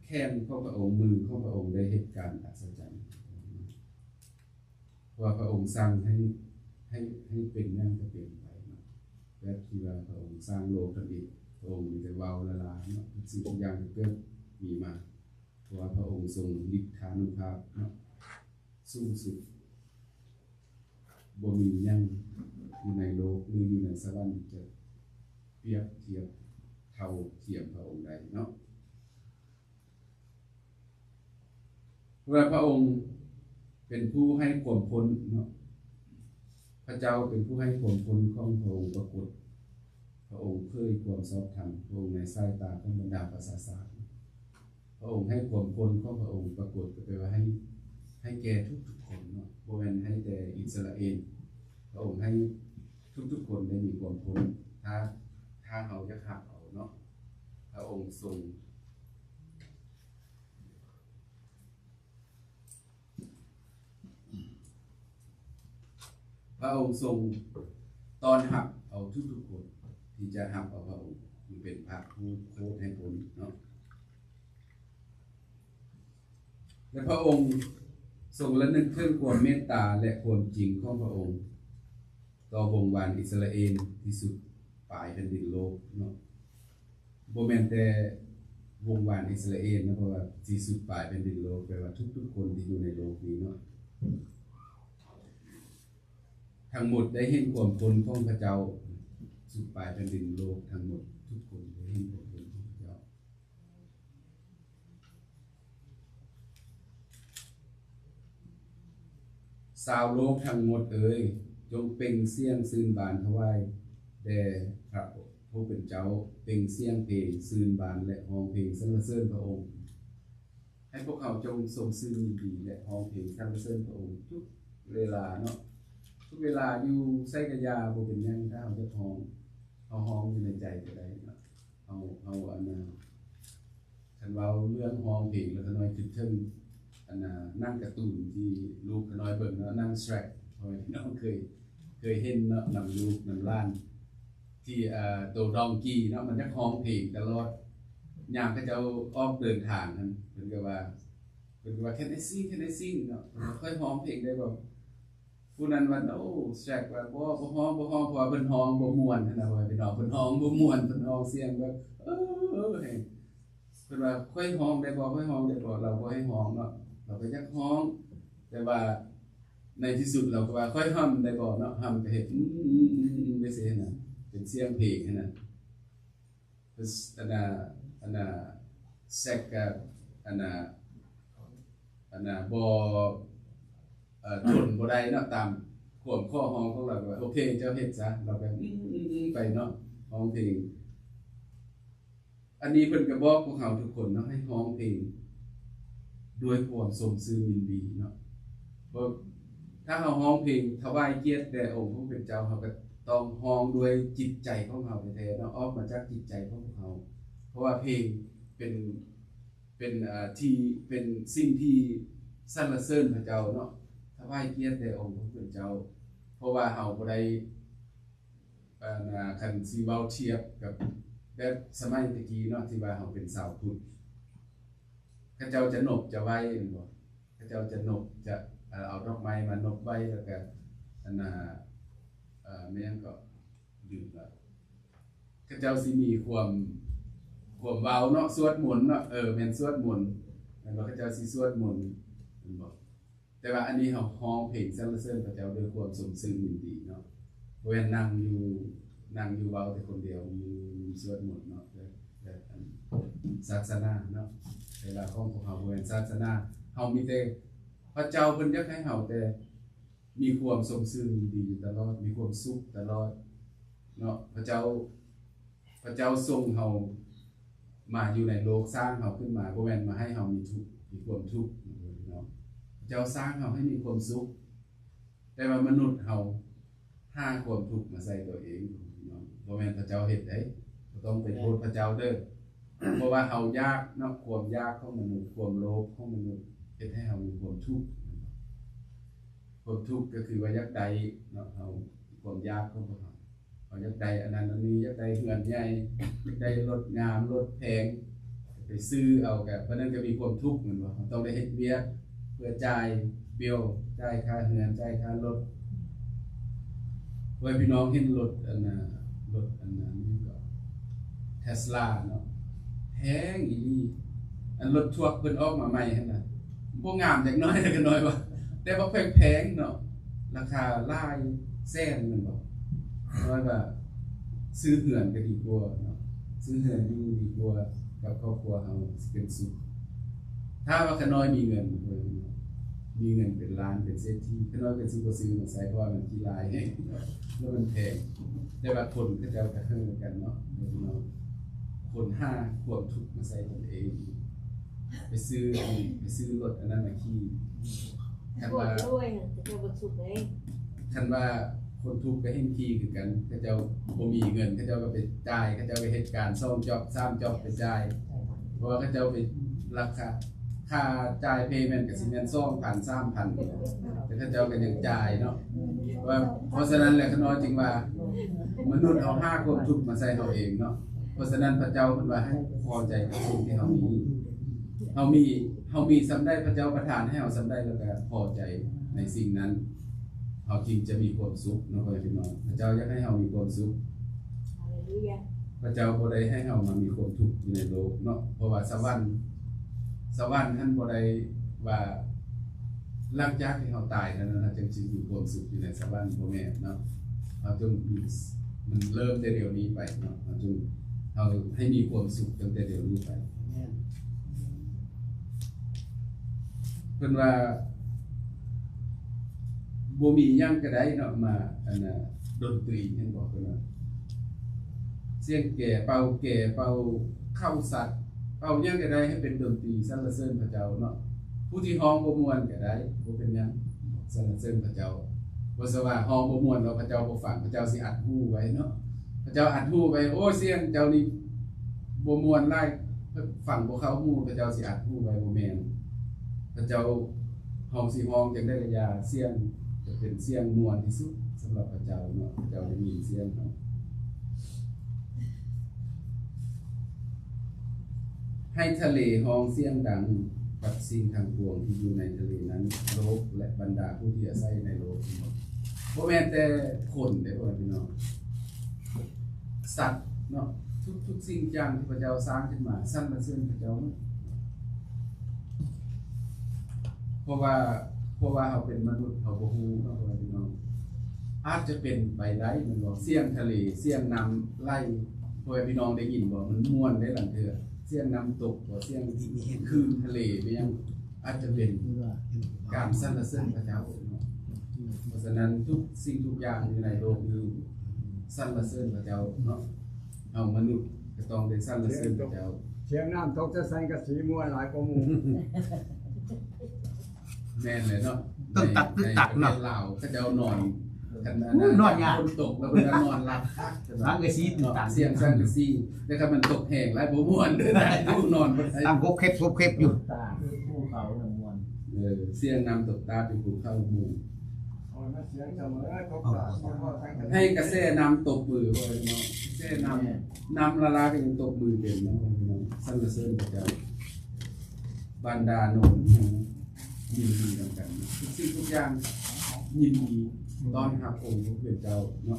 ແຂນຂອງພະອົງ ມືຂອງພະອົງໄດ້ເຮັດການອັດສະຈັນ ເພາະວ່າພະອົງສັ່ງໃຫ້ ໃຫ້ ໃຫ້ເປັນຫຍັງກໍເປັນໄປເນາະ ແບບທີ່ວ່າພະອົງສ້າງໂລກທັງເອງ ພະອົງມີແຕ່ເວົ້າລາໆເນາະ ທຸກສິ່ງທຸກຢ່າງກໍເກີດມີມາ ເພາະວ່າພະອົງຊົງລິດທານຸພາບເນາະ ສູງສຸດ ບໍ່ມີຫຍັງຢູ່ໃນໂລກ ຫຼື ຢູ່ໃນສະຫວັນຈະປຽບທຽບເທົ່າທຽມພະອົງໄດ້ເນາະ ເພາະວ່າພະອົງເປັນຜູ້ໃຫ້ຄວາມພົ້ນເນາະ ພະເຈົ້າເປັນຜູ້ໃຫ້ຄວາມພົ້ນຂອງພະອົງປາກົດ ພະອົງເຜີຍຄວາມຊອບທຳຂອງພະອົງໃນສາຍຕາຂອງບັນດາປະຊາຊາດ. ພະອົງໃຫ້ຄວາມພົ້ນຂອງພະອົງປາກົດ ກໍແປວ່າໃຫ້ ໃຫ້ແກ່ທຸກໆຄົນເນາະ ບໍ່ແມ່ນໃຫ້ແຕ່ອິດສະຣາເອນ. ພະອົງໃຫ້ທຸກໆຄົນໄດ້ມີຄວາມພົ້ນ ຖ້າ ຖ້າເຮົາຢາກຮັບເອົາເນາະ. ພະອົງຊົງ ພະອົງຊົງຕ້ອນຮັບເອົາທຸກໆຄົນທີ່ຈະຮັບເອົາພະອົງມາເປັນພະຜູ້ໂຄດໃຫ້ພົ້ນເນາະ ແລະ ພະອົງຊົງລະນຶກເຖິງຄວາມເມດຕາ ແລະ ຄວາມຈິງຂອງພະອົງຕໍ່ວົງວານອິດສະຣາເອນທີ່ສຸດປາຍແຜ່ນດິນໂລກເນາະ. ບໍ່ແມ່ນແຕ່ວົງວານອິດສະຣາເອນເນາະ ເພາະວ່າທີ່ສຸດປາຍແຜ່ນດິນໂລກ ແປວ່າທຸກໆຄົນທີ່ຢູ່ໃນໂລກນີ້ເນາະ ທັງໝົດໄດ້ເຫັນຄວາມພົ້ນຂອງພະເຈົ້າ. ສຸດປາຍແຜ່ນດິນໂລກທັງໝົດທຸກຄົນໄດ້ເຫັນຄວາມພົ້ນຂອງພະເຈົ້າ. ຊາວໂລກທັງໝົດເອີຍ, ຈົ່ງເປັ່ງສຽງຊື່ນບານຖວາຍແດ່ພະຜູ້ເປັນເຈົ້າ, ເປັ່ງສຽງເພງຊື່ນບານ ແລະ ຮ້ອງເພງສັນລະເສີນພະອົງ. ໃຫ້ພວກເຮົາຈົ່ງຊົມຊື່ນຍິນດີ ແລະ ຮ້ອງເພງສັນລະເສີນພະອົງທຸກເວລາເນາະ, ທຸກເວລາ ຢູ່ໃສກະຢ່າ ບໍ່ເປັນຫຍັງ ຖ້າເຮົາຢາກຮ້ອງ ເຮົາຮ້ອງຢູ່ໃນໃຈກໍໄດ້ເນາະ. ເຮົາ ເຮົາ ອັນນ່າ ຄັນເວົ້າເລື່ອງຮ້ອງເພງແລ້ວ ຂ້ານ້ອຍຄິດເຖິງ ອັນນ່າ ໜັງກາຕູນທີ່ລູກຂ້ານ້ອຍເບິ່ງເນາະ ໜັງ Shrek ພໍ່ແມ່ພີ່ນ້ອງເຄີຍ ເຄີຍເຫັນເນາະ ນຳລູກນຳຫຼານ ທີ່ ເອີ ໂຕ Donkey ເນາະ ມັນຢາກຮ້ອງເພງຕະຫຼອດ ຍາມເຂົາເຈົ້າອອກເດີນທາງຫັ້ນ ເພິ່ນກໍວ່າ ເພິ່ນກໍວ່າ Can I sing? Can I sing? ເນາະ ຂ້ອຍຮ້ອງເພງໄດ້ບໍ່? ຜູ້ນັ້ນວ່າ No, Shrek ວ່າ ບໍ່ ບໍ່ຮ້ອງ ບໍ່ຮ້ອງ ເພາະວ່າເພິ່ນຮ້ອງບໍ່ມ່ວນຫັ້ນນະ ພໍ່ແມ່ພີ່ນ້ອງ ເພິ່ນຮ້ອງບໍ່ມ່ວນ ເພິ່ນຮ້ອງສຽງແບບ ເອີ ໃຫ້ ເພິ່ນວ່າ ຂ້ອຍຮ້ອງໄດ້ບໍ່? ຂ້ອຍຮ້ອງໄດ້ບໍ່? ລາວບໍ່ໃຫ້ຮ້ອງເນາະ ລາວກໍຢາກຮ້ອງ ແຕ່ວ່າໃນທີ່ສຸດລາວກໍວ່າ ຂ້ອຍຮຳໄດ້ບໍ່ເນາະ? ຮຳກໍເຮັດ ອືມ ອືມ ອືມ ອືມ ໄປຊີ້ຫັ້ນນະ ເປັນສຽງເພງຫັ້ນນະ. ອັນນ່າ ອັນນ່າ Shrek ກໍ ອັນນ່າ ອັນນ່າ ບໍ່ ເອີ ທົນບໍ່ໄດ້ເນາະ ຕາມຄວາມຂໍຮ້ອງຂອງລາວ ກໍວ່າ ໂອເຄ ເຈົ້າເຮັດຊະ ລາວກໍ ອືມ ອືມ ອືມ ໄປເນາະ ຮ້ອງເພງ. ອັນນີ້ເພິ່ນກໍບອກພວກເຮົາທຸກຄົນເນາະ ໃຫ້ຮ້ອງເພງດ້ວຍຄວາມຊົມຊື່ນຍິນດີເນາະ ເພາະ ຖ້າເຮົາຮ້ອງເພງຖວາຍກຽດແດ່ອົງຜູ້ເປັນເຈົ້າ ເຮົາກໍຕ້ອງຮ້ອງດ້ວຍຈິດໃຈຂອງເຮົາແທ້ໆເນາະ ອອກມາຈາກຈິດໃຈຂອງພວກເຮົາ ເພາະວ່າເພງເປັນ ເປັນ ເອີ ທີ່ ເປັນສິ່ງທີ່ສັນລະເສີນພະເຈົ້າເນາະ ຖວາຍກຽດແດ່ອົງພະຜູ້ເປັນເຈົ້າ ເພາະວ່າເຮົາບໍ່ໄດ້ ອັນນ່າ ຄັນຊິເວົ້າທຽບກັບແບບສະໄໝແຕ່ກີ້ເນາະ ທີ່ວ່າເຮົາເປັນຊາວພຸດ ເຂົາເຈົ້າຈະນົບຈະໄຫວ້ແມ່ນບໍ່? ເຂົາເຈົ້າຈະນົບ ຈະ ເອີ ເອົາດອກໄມ້ມານົບໄຫວ້ ແລ້ວກະ ອັນນ່າ ເອີ ແມ່ນຫຍັງເກາະ ລືມລະ ເຂົາເຈົ້າຊິມີຄວາມ ຄວາມເວົ້າເນາະ ສວດມົນເນາະ ເອີ ແມ່ນສວດມົນ ແມ່ນບໍ່? ເຂົາເຈົ້າຊິສວດມົນ ແມ່ນບໍ່? ແຕ່ວ່າອັນນີ້ເຮົາຮ້ອງເພງສັນລະເສີນພະເຈົ້າດ້ວຍຄວາມຊົມຊື່ນຍິນດີເນາະ ບໍ່ແມ່ນນັ່ງຢູ່ ນັ່ງຢູ່ເວົ້າແຕ່ຄົນດຽວ ຢູ່ສວດມົນເນາະ ແບບ ແບບອັນສາສະໜາເນາະ ແຕ່ລະຂອງພວກເຮົາບໍ່ແມ່ນສາສະໜາ ເຮົາມີແຕ່ ພະເຈົ້າເພິ່ນຢາກໃຫ້ເຮົາແຕ່ມີຄວາມຊົມຊື່ນຍິນດີຢູ່ຕະຫຼອດ ມີຄວາມສຸກຕະຫຼອດເນາະ ພະເຈົ້າ ພະເຈົ້າສົ່ງເຮົາມາຢູ່ໃນໂລກ ສ້າງເຮົາຂຶ້ນມາ ບໍ່ແມ່ນມາໃຫ້ເຮົາມີທຸກ ມີຄວາມທຸກເນາະ ພະເຈົ້າສ້າງເຮົາໃຫ້ມີຄວາມສຸກ ແຕ່ວ່າມະນຸດເຮົາຫາຄວາມທຸກມາໃສ່ຕົວເອງເນາະ ບໍ່ແມ່ນພະເຈົ້າເຮັດເດ້ ບໍ່ຕ້ອງໄປໂທດພະເຈົ້າເດີ ເພາະວ່າເຮົາຢາກເນາະ ຄວາມຢາກຂອງມະນຸດ ຄວາມໂລບຂອງມະນຸດ ເຮັດໃຫ້ເຮົາມີຄວາມທຸກ ຄວາມທຸກກໍຄືວ່າຢາກໄດ້ເນາະ ເຮົາ ຄວາມຢາກຂອງພວກເຮົາ ຢາກໄດ້ອັນນັ້ນອັນນີ້ ຢາກໄດ້ເຮືອນໃຫຍ່ ຢາກໄດ້ລົດງາມ ລົດແພງ ໄປຊື້ເອົາ ກະ ເພາະນັ້ນກະມີຄວາມທຸກແມ່ນບໍ່? ເຮົາຕ້ອງໄດ້ເຮັດວຽກເພື່ອຈ່າຍບິວ ຈ່າຍຄ່າເຮືອນ ຈ່າຍຄ່າລົດ. ເພື່ອໃຫ້ພີ່ນ້ອງເຫັນລົດອັນນ່າ ລົດອັນນັ້ນກໍ Tesla ເນາະ ແພງອີ່ຫຼີ. ອັນລົດທວກເພິ່ນອອກມາໃໝ່ຫັ້ນນະ ບໍ່ງາມຈັກໜ້ອຍ ເລັກນ້ອຍວ່າ ແຕ່ວ່າແພງໆເນາະ ລາຄາຫຼາຍແສນແມ່ນບໍ່? ນ້ອຍວ່າຊື້ເຮືອນກໍດີກວ່າເນາະ ຊື້ເຮືອນຢູ່ດີກວ່າ ກັບຄອບຄົວເຮົາຊິເປັນສຸກ. ຖ້າວ່າຂະນ້ອຍມີເງິນ ມີເງິນເປັນລ້ານ ເປັນເສດຖີ ຂະນ້ອຍກໍຊິບໍ່ຊື້ມາໃຊ້ ເພາະວ່າມັນຂີ້ລ້າຍແຮງ ແລ້ວມັນແພງ. ແຕ່ວ່າຄົນເຂົາເຈົ້າກໍເຮີກັນເນາະ ຄົນຫາຄວາມທຸກມາໃສ່ຕົນເອງ ໄປຊື້ ໄປຊື້ລົດອັນນັ້ນມາຂີ່. ຄັນວ່າ ໂອ້ຍ ເຂົາເຈົ້າບໍ່ສຸກເດ້ ຄັນວ່າຄົນທຸກກໍແຮ່ງຂີ່ຄືກັນ ເຂົາເຈົ້າບໍ່ມີເງິນ ເຂົາເຈົ້າກໍໄປຈ່າຍ ເຂົາເຈົ້າໄປເຮັດການສອງຈອບສາມຈອບໄປຈ່າຍ ເພາະວ່າເຂົາເຈົ້າໄປ ລາຄາ ຄ່າຈ່າຍ payment ກໍຊິແມ່ນສອງພັນ ສາມພັນນີ້ແຫຼະ ແຕ່ເຂົາເຈົ້າກໍຍັງຈ່າຍເນາະ. ວ່າ ເພາະສະນັ້ນແຫຼະ ຂະນ້ອຍຈຶ່ງວ່າ ມະນຸດເຮົາຫາຄວາມທຸກມາໃສ່ເຮົາເອງເນາະ. ເພາະສະນັ້ນພະເຈົ້າເພິ່ນວ່າໃຫ້ພໍໃຈກັບສິ່ງທີ່ເຮົາມີ ເຮົາມີ ເຮົາມີສ່ຳໃດ ພະເຈົ້າປະທານໃຫ້ເຮົາສ່ຳໃດ ແລ້ວກໍພໍໃຈໃນສິ່ງນັ້ນ ເຮົາຈຶ່ງຈະມີຄວາມສຸກເນາະ ພໍ່ແມ່ພີ່ນ້ອງ. ພະເຈົ້າຢາກໃຫ້ເຮົາມີຄວາມສຸກ ຮາເລລູຢາ ພະເຈົ້າບໍ່ໄດ້ໃຫ້ເຮົາມາມີຄວາມທຸກຢູ່ໃນໂລກເນາະ ເພາະວ່າສະຫວັນ ສະຫວັນຫັ້ນບໍ່ໄດ້ວ່າ ຫຼັງຈາກທີ່ເຮົາຕາຍແລ້ວນັ້ນ ເຮົາຈຶ່ງຊິມີຄວາມສຸກຢູ່ໃນສະຫວັນ ບໍ່ແມ່ນເນາະ. ເຮົາຕ້ອງມີ ມັນເລີ່ມແຕ່ດຽວນີ້ໄປເນາະ ເຮົາຈຶ່ງ ເຮົາໃຫ້ມີຄວາມສຸກຕັ້ງແຕ່ດຽວນີ້ໄປ. ແມ່ນ ເພິ່ນວ່າ ບໍ່ມີຫຍັງກໍໄດ້ເນາະ ມາ ອັນນ່າ ດົນຕີ ເຫັນບໍ່? ເພິ່ນວ່າ ສຽງແກ ເປົ່າແກ ເປົ່າເຂົ້າສັດ ເປົ່າຫຍັງກໍໄດ້ ໃຫ້ເປັນດົນຕີສັນລະເສີນພະເຈົ້າເນາະ. ຜູ້ທີ່ຮ້ອງບໍ່ມ່ວນກໍໄດ້ ບໍ່ເປັນຫຍັງ ສັນລະເສີນພະເຈົ້າ. ບໍ່ຊະວ່າຮ້ອງບໍ່ມ່ວນແລ້ວພະເຈົ້າບໍ່ຟັງ ພະເຈົ້າຊິອັດຫູໄວ້ເນາະ ພະເຈົ້າອັດຫູໄວ້ ໂອ້ ສຽງເຈົ້ານີ້ບໍ່ມ່ວນຫຼາຍ ຟັງບໍ່ເຂົ້າຫູ ພະເຈົ້າຊິອັດຫູໄວ້ ບໍ່ແມ່ນ. ພະເຈົ້າ ເຮົາຊິຮ້ອງຈັ່ງໃດກະຢ່າ ສຽງຈະເປັນສຽງມ່ວນທີ່ສຸດສຳລັບພະເຈົ້າເນາະ ພະເຈົ້າໄດ້ຍິນສຽງເຮົາ. ໃຫ້ທະເລຮ້ອງສຽງດັງກັບສິ່ງທັງປວງທີ່ຢູ່ໃນທະເລນັ້ນ ໂລກ ແລະ ບັນດາຜູ້ທີ່ອາໄສໃນໂລກ. ບໍ່ແມ່ນແຕ່ຄົນເດ້ ພໍ່ແມ່ພີ່ນ້ອງ ສັດເນາະ ທຸກໆສິ່ງຢ່າງທີ່ພະເຈົ້າສ້າງຂຶ້ນມາ ສັນລະເສີນພະເຈົ້າ. ເພາະວ່າ ເພາະວ່າເຮົາເປັນມະນຸດ ເຮົາບໍ່ຮູ້ເນາະ ພໍ່ແມ່ພີ່ນ້ອງ. ອາດຈະເປັນໄປໄດ້ແມ່ນບໍ່? ສຽງທະເລ ສຽງນ້ຳໄຫຼ ພໍ່ແມ່ພີ່ນ້ອງໄດ້ຍິນບໍ່? ມັນມ່ວນເດ້ລາງເທື່ອ ສຽງນ້ຳຕົກ ສຽງຄື້ນທະເລ ແມ່ນຫຍັງ ອາດຈະເປັນການສັນລະເສີນພະເຈົ້າເນາະ. ເພາະສະນັ້ນ ທຸກສິ່ງທຸກຢ່າງຢູ່ໃນໂລກນີ້ ສັນລະເສີນພະເຈົ້າເນາະ. ເຮົາມະນຸດກໍຕ້ອງໄດ້ສັນລະເສີນພະເຈົ້າ. ສຽງນ້ຳຕົກຈະສັງກະສີມ່ວນຫຼາຍກວ່າໝູ່. ແມ່ນແຫຼະເນາະ ຕຶກຕັກ ໃນ ຕຶກຕັກເນາະ ໃນປະເທດລາວ ເຂົາເຈົ້ານອນ ຄັນອັນນັ້ນ ໂອ້ຍ ນອນຍາກ ຝົນຕົກແລ້ວເພິ່ນກໍນອນຫຼັບຄັກ ສັງກະສີຕຶກຕັກ ສຽງສັງກະສີ. ແຕ່ຄັນມັນຕົກແຮງຫຼາຍບໍ່ມ່ວນເດີ ນອນບໍ່ໄດ້ ຕັ້ງກົບເຂັບກົບເຂັບຢູ່ ຕາດຢູ່ພູເຂົານະມ່ວນ. ເອີ ສຽງນ້ຳຕົກຕາດຢູ່ພູເຂົາມ່ວນ. ໃຫ້ກະແສນ້ຳຕົບມືເນາະ ກະແສນ້ຳ ນ້ຳລະລາກໍຍັງຕົບມືເປັນເນາະ ພີ່ນ້ອງ ສັນລະເສີນພະເຈົ້າ. ບັນດາໂນນຍັງຍິນດີນຳກັນ ທຸກສິ່ງທຸກຢ່າງຍິນດີຕ້ອນຮັບອົງພະຜູ້ເປັນເຈົ້າເນາະ.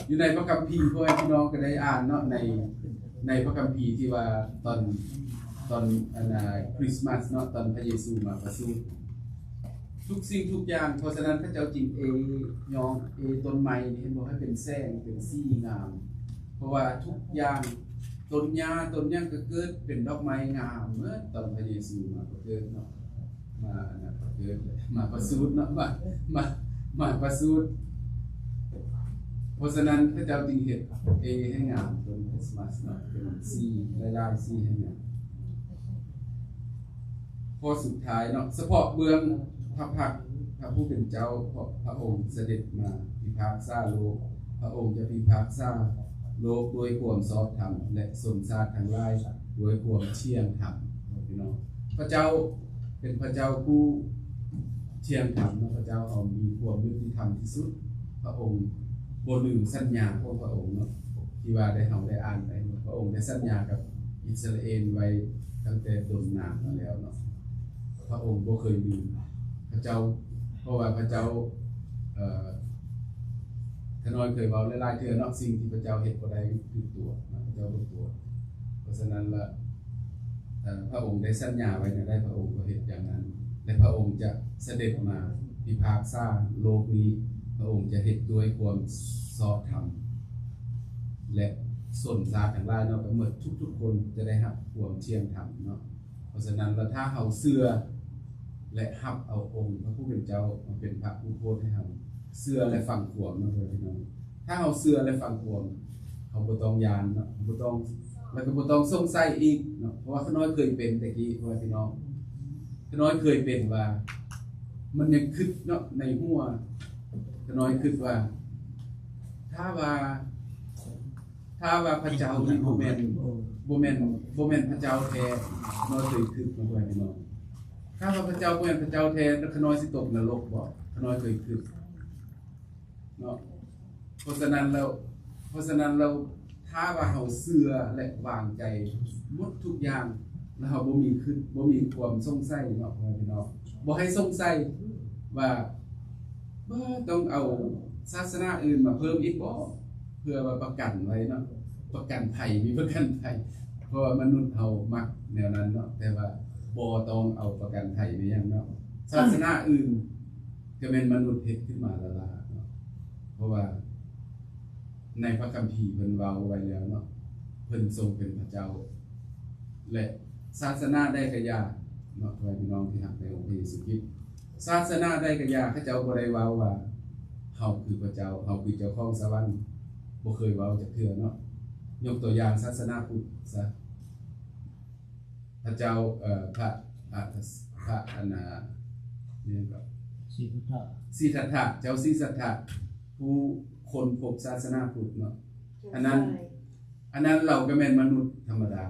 ຢູ່ໃນພະຄຳພີ ພໍ່ແມ່ພີ່ນ້ອງກໍໄດ້ອ່ານເນາະ ໃນ ໃນພະຄຳພີທີ່ວ່າຕອນ ຕອນອັນນ່າ ຄຣິສມາສເນາະ ຕອນພະເຢຊູມາປະສູດ ທຸກສິ່ງທຸກຢ່າງ. ເພາະສະນັ້ນເຂົາເຈົ້າຈຶ່ງເອຍ້ອງເອຕົ້ນໄມ້ນີ້ ເຫັນບໍ່ ໃຫ້ເປັນແສງເປັນສີງາມ ເພາະວ່າທຸກຢ່າງ ຕົ້ນຫຍ້າຕົ້ນຫຍັງກໍເກີດເປັນດອກໄມ້ງາມເໝິດ ຕອນພະເຢຊູມາປະເກີດເນາະ ມາອັນນັ້ນປະເກີດ ມາປະສູດເນາະ ມາ ມາ ມາປະສູດ. ເພາະສະນັ້ນເຂົາເຈົ້າຈຶ່ງເຮັດເອໃຫ້ງາມ ຕົ້ນຄຣິສມາສເນາະ ເປັນສີຫຼາຍໆສີໃຫ້ງາມ. ຂໍ້ສຸດທ້າຍເນາະ ສະເພາະເບື້ອງພະພັກພະຜູ້ເປັນເຈົ້າ ເພາະພະອົງສະເດັດມາພິພາກສາໂລກ ພະອົງຈະພິພາກສາໂລກດ້ວຍຄວາມຊອບທຳ ແລະ ຊົນຊາດທັງຫຼາຍດ້ວຍຄວາມທ່ຽງທຳ. ພີ່ນ້ອງ ພະເຈົ້າເປັນພະເຈົ້າຜູ້ທ່ຽງທຳເນາະ ພະເຈົ້າເຮົາມີຄວາມຍຸຕິທຳທີ່ສຸດ. ພະອົງ ບໍ່ລືມສັນຍາຂອງພະອົງເນາະ ທີ່ວ່າໄດ້ ເຮົາໄດ້ອ່ານໄປເນາະ. ພະອົງໄດ້ສັນຍາກັບອິດສະຣາເອນໄວ້ຕັ້ງແຕ່ດົນນານມາແລ້ວເນາະ. ພະອົງບໍ່ເຄີຍລືມພະເຈົ້າ ເພາະວ່າພະເຈົ້າ ເອີ ຂ້ານ້ອຍເຄີຍເວົ້າຫຼາຍໆເທື່ອເນາະ, ສິ່ງທີ່ພະເຈົ້າເຮັດບໍ່ໄດ້ຖືກຕົວະເນາະ, ພະເຈົ້າບໍ່ຕົວະ. ເພາະສະນັ້ນລະ ເອີ ພະອົງໄດ້ສັນຍາໄວ້ແນວໃດ ພະອົງກໍເຮັດຢ່າງນັ້ນ ແລະ ພະອົງຈະສະເດັດມາພິພາກສາໂລກນີ້. ພະອົງຈະເຮັດດ້ວຍຄວາມຊອບທຳ ແລະ ຊົນຊາດທັງຫຼາຍເນາະ ກໍໝົດທຸກໆຄົນຈະໄດ້ຮັບຄວາມທ່ຽງທຳເນາະ. ເພາະສະນັ້ນລະ ຖ້າເຮົາເຊື່ອ ແລະ ຮັບເອົາອົງພະຜູ້ເປັນເຈົ້າມາເປັນພະຜູ້ໂປດໃຫ້ເຮົາເຊື່ອ ແລະ ຟັງຄວາມເນາະ ພໍ່ແມ່ພີ່ນ້ອງ. ຖ້າເຮົາເຊື່ອ ແລະ ຟັງຄວາມ ເຮົາບໍ່ຕ້ອງຢ້ານເນາະ, ບໍ່ຕ້ອງ ແລ້ວກໍບໍ່ຕ້ອງສົງໄສອີກເນາະ. ເພາະວ່າຂ້ານ້ອຍເຄີຍເປັນແຕ່ກີ້ ພໍ່ແມ່ພີ່ນ້ອງ, ຂ້ານ້ອຍເຄີຍເປັນວ່າ ມັນຍັງຄິດເນາະໃນຫົວ, ຂ້ານ້ອຍຄິດວ່າ ຖ້າວ່າ ຖ້າວ່າພະເຈົ້ານີ້ບໍ່ແມ່ນ ບໍ່ແມ່ນ ບໍ່ແມ່ນພະເຈົ້າແທ້ ຂ້ານ້ອຍເຄີຍຄິດເນາະ ພໍ່ແມ່ພີ່ນ້ອງ. ຖ້າວ່າພະເຈົ້າບໍ່ແມ່ນພະເຈົ້າແທ້ ຂ້ານ້ອຍຊິຕົກນະລົກບໍ? ຂ້ານ້ອຍເຄີຍຄິດເນາະ. ເພາະສະນັ້ນແລ້ວ ເພາະສະນັ້ນແລ້ວ ຖ້າວ່າເຮົາເຊື່ອ ແລະ ວາງໃຈໝົດທຸກຢ່າງ ແລ້ວເຮົາບໍ່ມີຄິດ ບໍ່ມີຄວາມສົງໄສເນາະ ພໍ່ແມ່ພີ່ນ້ອງ. ບໍ່ໃຫ້ສົງໄສວ່າ ບໍ່ຕ້ອງເອົາສາສະໜາອື່ນມາເພີ່ມອີກບໍ? ເພື່ອວ່າປະກັນໄວ້ເນາະ, ປະກັນໄພ ມີປະກັນໄພ ເພາະວ່າມະນຸດເຮົາມັກແນວນັ້ນເນາະ. ແຕ່ວ່າບໍ່ຕ້ອງເອົາປະກັນໄພມາຫຍັງເນາະ. ສາສະໜາອື່ນກໍແມ່ນມະນຸດເຮັດຂຶ້ນມາລ້າໆເນາະ. ເພາະວ່າໃນພະຄຳພີເພິ່ນເວົ້າໄວ້ແລ້ວເນາະ, ເພິ່ນຊົງເປັນພະເຈົ້າ ແລະ ສາສະໜາໃດກະຢ່າເນາະ ພໍ່ແມ່ພີ່ນ້ອງທີ່ຮັກໃນອົງພະເຢຊູຄຣິດ, ສາສະໜາໃດກະຢ່າ ເຂົາເຈົ້າບໍ່ໄດ້ເວົ້າວ່າ ເຮົາຄືພະເຈົ້າ ເຮົາຄືເຈົ້າຂອງສະຫວັນ, ບໍ່ເຄີຍເວົ້າຈັກເທື່ອເນາະ. ຍົກຕົວຢ່າງສາສະໜາພຸດຊະ, ພະເຈົ້າ ເອີ ພະ ອາ ພະ ອັນນ່າ ອີ່ຫຍັງກໍ ສິດທັດຖະ ສິທັດຖະ ເຈົ້າສິທັດຖະ ຜູ້ຄົ້ນພົບສາສະໜາພຸດເນາະ. ອັນນັ້ນ ອັນນັ້ນລາວກໍແມ່ນມະນຸດທຳມະດາ,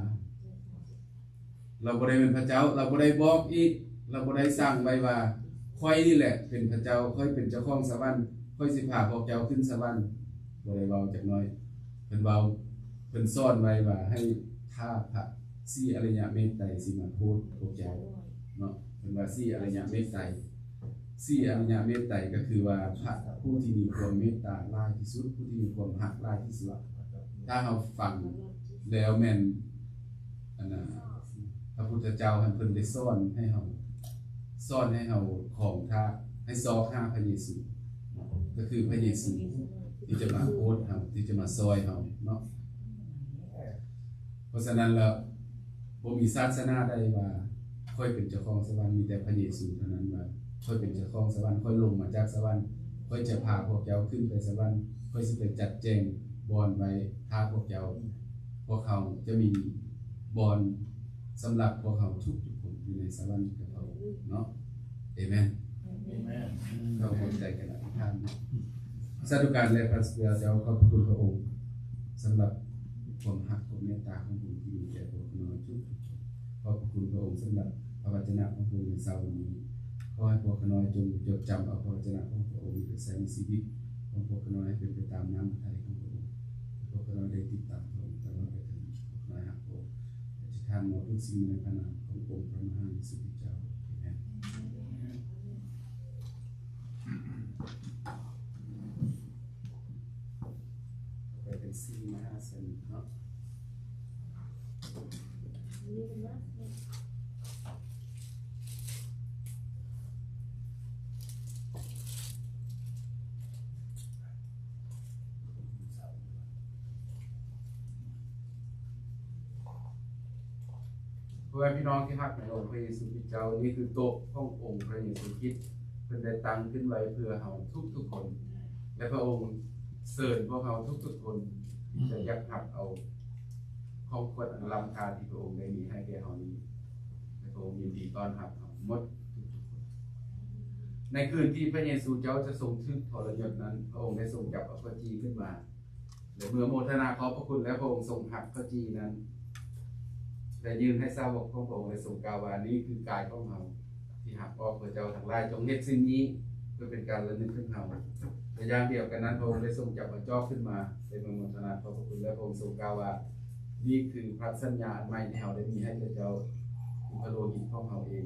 ລາວບໍ່ໄດ້ແມ່ນພະເຈົ້າ, ລາວບໍ່ໄດ້ບອກອີກ, ລາວບໍ່ໄດ້ສັ່ງໄວ້ວ່າ ຂ້ອຍນີ້ແຫຼະເປັນພະເຈົ້າ, ຂ້ອຍເປັນເຈົ້າຂອງສະຫວັນ, ຂ້ອຍຊິພາພວກເຈົ້າຂຶ້ນສະຫວັນ, ບໍ່ໄດ້ເວົ້າຈັກໜ້ອຍ. ເພິ່ນເວົ້າ ເພິ່ນສອນໄວ້ວ່າໃຫ້ຖ້າພະ ສີ່ອະລິຍະເມດໄຕຊິມາໂປດພວກເຈົ້າເນາະ. ເພິ່ນວ່າສີ່ອະລິຍະເມດໄຕ ສີ່ອະລິຍະເມດໄຕກໍຄືວ່າພະຜູ້ທີ່ມີຄວາມເມດຕາຫຼາຍທີ່ສຸດ, ຜູ້ທີ່ມີຄວາມຮັກຫຼາຍທີ່ສຸດ. ຖ້າເຮົາຟັງແລ້ວແມ່ນ ອັນນ່າ ພະພຸດທະເຈົ້າຫັ້ນເພິ່ນໄດ້ສອນໃຫ້ເຮົາ ສອນໃຫ້ເຮົາຂອງຖ້າ ໃຫ້ຊອກຫາພະເຢຊູ, ກໍຄືພະເຢຊູທີ່ຈະມາໂປດເຮົາ ທີ່ຈະມາຊ່ອຍເຮົາເນາະ. ເພາະສະນັ້ນແລ້ວ ບໍ່ມີສາສະໜາໃດວ່າ ຂ້ອຍເປັນເຈົ້າຂອງສະຫວັນ, ມີແຕ່ພະເຢຊູເທົ່ານັ້ນວ່າ ຂ້ອຍເປັນເຈົ້າຂອງສະຫວັນ, ຂ້ອຍລົງມາຈາກສະຫວັນ, ຂ້ອຍຈະພາພວກເຈົ້າຂຶ້ນໄປສະຫວັນ, ຂ້ອຍຊິໄປຈັດແຈງບ່ອນໄວ້ຖ້າພວກເຈົ້າ. ພວກເຮົາຈະມີບ່ອນສຳລັບພວກເຮົາທຸກໆຄົນຢູ່ໃນສະຫວັນກັບພະອົງເນາະ. ເອເມນ. ເອເມນ. ເຮົາຮ່ວມໃຈກັນອະທິຖານເນາະ. ສາທຸການແດ່ພະເຈົ້າ, ຂອບພະຄຸນພະອົງສຳລັບຄວາມຮັກຄວາມເມດຕາຂອງພະອົງທີ່ມີແກ່ພວກຂ້ານ້ອຍທຸກໆຄົນ. ຂອບພະຄຸນພະອົງສຳລັບພະວັດຈະນະຂອງພະອົງໃນເຊົ້າວັນນີ້. ຂໍໃຫ້ພວກຂ້ານ້ອຍຈົ່ງຈົດຈຳເອົາພະວັດຈະນະຂອງພະອົງໄປໃຊ້ໃນຊີວິດຂອງພວກຂ້ານ້ອຍໃຫ້ເປັນໄປຕາມນ້ຳພະໄທຂອງພະອົງ. ໃຫ້ພວກຂ້ານ້ອຍໄດ້ຕິດຕາມພະອົງຕະຫຼອດໄປເຖິງ. ຂໍໃຫ້ຮັກພະອົງ, ອະທິຖານມອບທຸກສິ່ງໃນພະນາມຂອງອົງພະມະຫາເຢຊູຄຣິດເຈົ້າ. ເອເມນ. ໄປເປັນສີ່ມະຫາເສນີເນາະ. ພໍ່ແມ່ພີ່ນ້ອງທີ່ຮັກໃນອົງພະເຢຊູຄຣິດເຈົ້າ, ນີ້ຄືໂຕະຂອງອົງພະເຢຊູຄຣິດ, ເພິ່ນໄດ້ຕັ້ງຂຶ້ນໄວ້ເພື່ອເຮົາທຸກໆຄົນ ແລະ ພະອົງເຊີນພວກເຮົາທຸກໆຄົນທີ່ຈະຢາກຮັບເອົາຂອງຂວັນອັນລ້ຳຄ່າທີ່ພະອົງໄດ້ມີໃຫ້ແກ່ເຮົານີ້, ແລະ ພະອົງຍິນດີຕ້ອນຮັບເຮົາໝົດທຸກໆຄົນ. ໃນຄືນທີ່ພະເຢຊູເຈົ້າຈະຊົງຖືກທໍລະຍົດນັ້ນ, ພະອົງໄດ້ຊົງຈັບເອົາພະຈີ້ຂຶ້ນມາ ແລະ ເມື່ອໂມທະນາຂອບພະຄຸນແລ້ວ, ພະອົງຊົງຫັກພະຈີ້ນັ້ນ ແລະ ຍື່ນໃຫ້ສາວົກຂອງພະອົງ ແລະ ຊົງກ່າວວ່າ, ນີ້ຄືກາຍຂອງເຮົາທີ່ຫັກອອກ, ພວກເຈົ້າທັງຫຼາຍຈົ່ງເຮັດສິ່ງນີ້ ເພື່ອເປັນການລະນຶກເຖິງເຮົາ. ແລະຢ່າງດຽວກັນນັ້ນ ພະອົງໄດ້ຊົງຈັບເອົາຈອກຂຶ້ນມາ ໄດ້ເມືອໂມທະນາຂອບພະຄຸນ ແລະພະອົງຊົງກ່າວວ່າ ນີ້ຄືພັນສັນຍາອັນໃໝ່ທີ່ເຮົາໄດ້ມີໃຫ້ແກ່ເຈົ້າ ຄືພະໂລຫິດຂອງເຮົາເອງ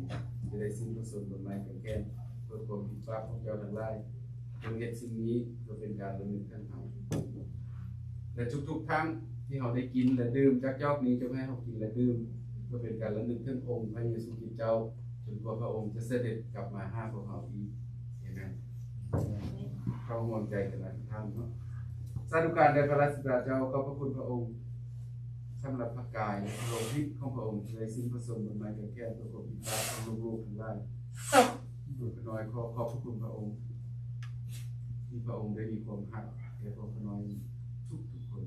ຈະໄດ້ສິ້ນພະຊົນບົນໄມ້ກາງແຂນ ເພື່ອຄວາມຜິດບາບຂອງເຈົ້າທັງຫຼາຍ. ຈົ່ງເຮັດສິ່ງນີ້ເພື່ອເປັນການລະນຶກເຖິງເຮົາ. ແລະທຸກໆຄັ້ງທີ່ເຮົາໄດ້ກິນ ແລະດື່ມຈາກຈອກນີ້ ຈົ່ງໃຫ້ເຮົາກິນ ແລະດື່ມ ເພື່ອເປັນການລະນຶກເຖິງອົງພະເຢຊູຄຣິດເຈົ້າ ຈົນກວ່າພະອົງຈະສະເດັດກັບມາຫາພວກເຮົາອີກ. ເອເມນ. ເຮົາຮ່ວມໃຈກັນອະທິຖານເນາະ. ສາທຸການແດ່ພະລາຊະບິດາເຈົ້າ, ຂອບພະຄຸນພະອົງ ສຳລັບພະກາຍ ແລະພະໂລຫິດຂອງພະອົງ ທີ່ໄດ້ສິ້ນພະຊົນບົນໄມ້ກາງແຂນ ເພື່ອຄວາມຜິດບາບຂອງລູກໆທັງຫຼາຍ. ພວກຂ້ານ້ອຍຂໍຂອບພະຄຸນພະອົງ ທີ່ພະອົງໄດ້ມີຄວາມຮັກແກ່ພວກຂ້ານ້ອຍທຸກໆຄົນ.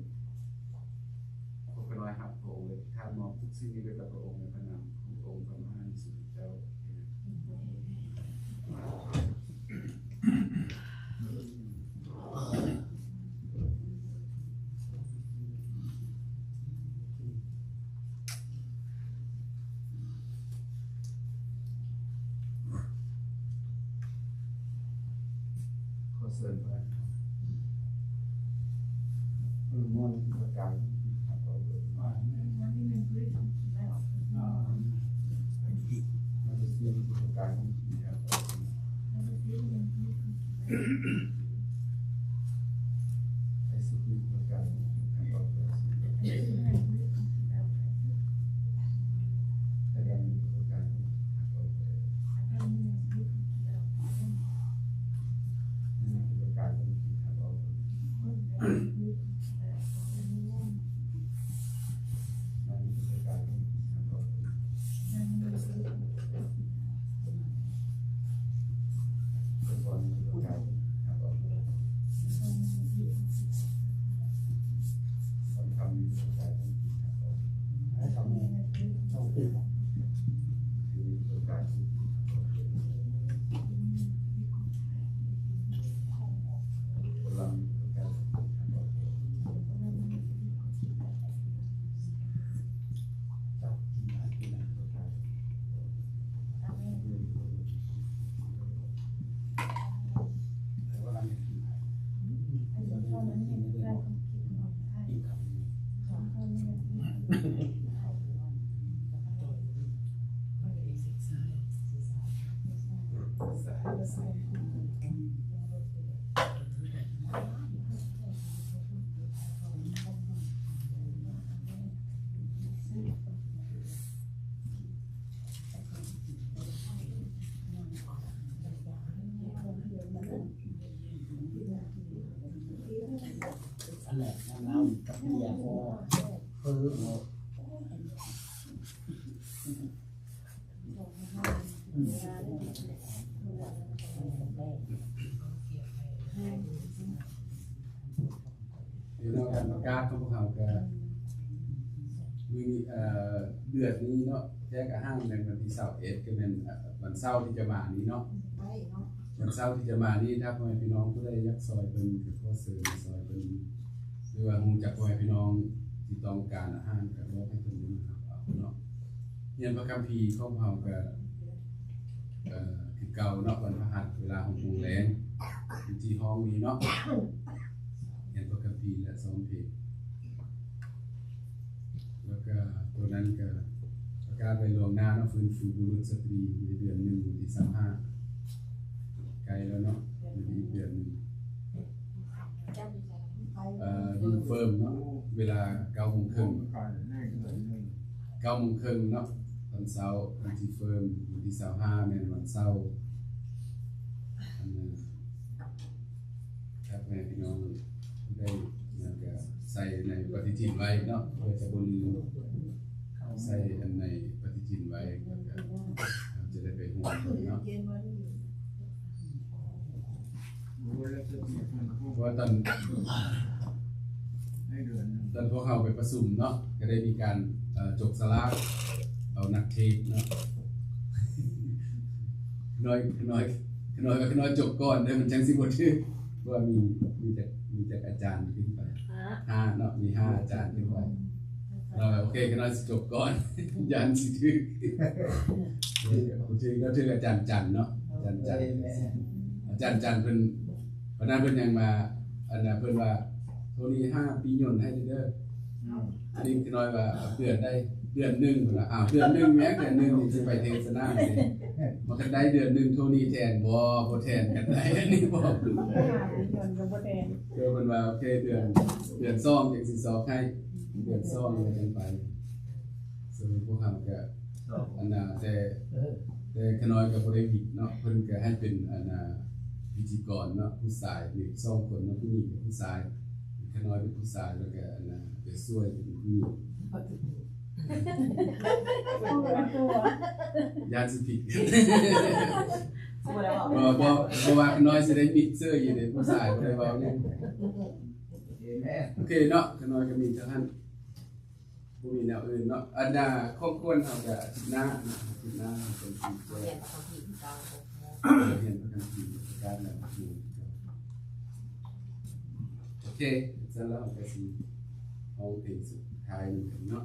ພວກຂ້ານ້ອຍຮັກພະອົງ ແລະອະທິຖານມອບທຸກສິ່ງນີ້ໄວ້ກັບພະອົງ ໃນພະນາມຂອງອົງພະມະຫາເຢຊູຄຣິດເຈົ້າ. ເອເມນ. ຂໍເຊີນໄປ ເອີ ມອນປະການ ອັນນັ້ນນ້ຳກັບເບຍພໍເປີເນາະ. ເນາະ ການປະກາດຂອງພວກເຮົາກະ ມື້ນີ້ ເອີ ເດືອນນີ້ເນາະ ແທ້ກະຫ້າງແມ່ນວັນທີຊາວເອັດ ກະແມ່ນ ເອີ ວັນເສົາທີ່ຈະມານີ້ເນາະ ວັນເສົາທີ່ຈະມານີ້ ຖ້າພໍ່ແມ່ພີ່ນ້ອງຜູ້ໃດຢາກຊ່ອຍເພິ່ນ ກະຂໍເຊີນມາຊ່ອຍເພິ່ນ ຫຼືວ່າຮູ້ຈັກພໍ່ແມ່ພີ່ນ້ອງທີ່ຕ້ອງການອາຫານ ກະບອກໃຫ້ເພິ່ນໄດ້ມາຮັບເອົາເນາະ. ຮຽນພະຄຳພີຂອງເຮົາກະ ເອີ ຄືເກົ່າເນາະ ວັນພະຫັດເວລາຫົກໂມງແລງ ຢູ່ທີ່ຫ້ອງນີ້ເນາະ ຮຽນພະຄຳພີ ແລະ ຊ້ອມເພງ ແລ້ວກະຕົວນັ້ນກະປະກາດໄວ້ລ່ວງໜ້າເນາະ ຟື້ນຟູບຸລຸດສະຕຣີໃນເດືອນໜຶ່ງ ວັນທີຊາວຫ້າ ໃກ້ແລ້ວເນາະ ຍັງອີກເດືອນໜຶ່ງ. ເອີ ຢູເຟີມເນາະ ເວລາເກົ້າໂມງເຄິ່ງ ເກົ້າໂມງເຄິ່ງເນາະ ຕອນເຊົ້າ ຢູເຟີມ ວັນທີຊາວຫ້າ ແມ່ນວັນເສົາ. ອັນນັ້ນ ຖ້າແມ່ພີ່ນ້ອງໄດ້ນັ້ນກະໃສ່ໃນປະຕິທິນໄວ້ເນາະ ເພື່ອຈະບໍ່ລືມ ໃສ່ອັນໃນປະຕິທິນໄວ້ ແລ້ວກະເຮົາຈະໄດ້ໄປຮ່ວມເນາະ. ເພາະວ່າຕອນ ຕອນພວກເຮົາໄປປະຊຸມເນາະ ກະໄດ້ມີການ ເອີ ຈົກສະຫຼາກ ເອົານັກເທດເນາະ ຂະນ້ອຍ ຂະນ້ອຍ ຂະນ້ອຍ ຂະນ້ອຍຈົກກ່ອນເດີ ມັນຈັ່ງຊິບໍ່ຖືກ ເພາະວ່າມີ ມີແຕ່ ມີແຕ່ອາຈານຂຶ້ນໄປ ຫ້າ ຫ້າເນາະ ມີຫ້າອາຈານຂຶ້ນໄປ. ເອີ ໂອເຄ ຂະນ້ອຍຊິຈົກກ່ອນ ຢ້ານຊິຖືກ ບໍ່ຖືກ ແລ້ວຖືກອາຈານຈັນເນາະ ອາຈານຈັນ. ອາຈານຈັນເພິ່ນ ວັນນັ້ນເພິ່ນຍັງວ່າ ອັນນ່າ ເພິ່ນວ່າ ໂທນີ້ຫ້າປີຍົນໃຫ້ເດີ. ອືມ ອັນນີ້ຂ້ານ້ອຍວ່າ ເດືອນໃດ? ເດືອນໜຶ່ງ. ເພິ່ນວ່າ ອ້າວ ເດືອນໜຶ່ງແມ່ນ ເດືອນໜຶ່ງນີ້ຊິໄປເທສະໜາເດ. ວ່າຄັນໄດ້ເດືອນໜຶ່ງໂທນີ້ແທນບໍ່? ບໍ່ແທນ. ຄັນໄດ້ອັນນີ້ບໍ່ ຫ້າປີຍົນກໍບໍ່ແທນ. ເອີ ເພິ່ນວ່າ ໂອເຄ ເດືອນ ເດືອນສອງຈັ່ງຊິຊອກໃຫ້ ເດືອນສອງແລ້ວຈັ່ງໄປ. ສ່ວນພວກເຮົາກໍ ອັນນ່າ ແຕ່ ແຕ່ຂ້ານ້ອຍກໍບໍ່ໄດ້ວິດເນາະ ເພິ່ນກໍໃຫ້ເປັນ ອັນນ່າ ພິທີກອນເນາະ ຜູ້ຊາຍນີ້ສອງຄົນເນາະ ຜູ້ຍິງກັບຜູ້ຊາຍ. ຂ້ານ້ອຍເປັນຜູ້ຊາຍ ແລ້ວກໍ ອັນນ່າ ໄປຊ່ວຍເປັນຜູ້ຍິງ ຢ້ານຊິຜິດກັນ. ບໍ່ ບໍ່ ບໍ່ວ່າຂ້ານ້ອຍຊິໄດ້ມິດເຊີຢູ່ເດ້ ຜູ້ຊາຍບໍ່ໄດ້ເວົ້າຫຍັງ. ໂອເຄເນາະ ຂ້ານ້ອຍກໍມີເທົ່ານັ້ນ. ບໍ່ມີແນວອື່ນເນາະ. ອັນນ່າ ຂອງຄວນເຮົາກະອາທິດໜ້າເນາະ ອາທິດໜ້າເຮົາເປັນທີມແຈກ ຮຽນພະຄຳພີຄືເກົ່າ ຮຽນພະຄຳພີປະກາດແລ້ວ ໂອເຄ ຊັ້ນແລ້ວເຮົາກະຊິຮ້ອງເພງສຸດທ້າຍນີ້ກັນເນາະ.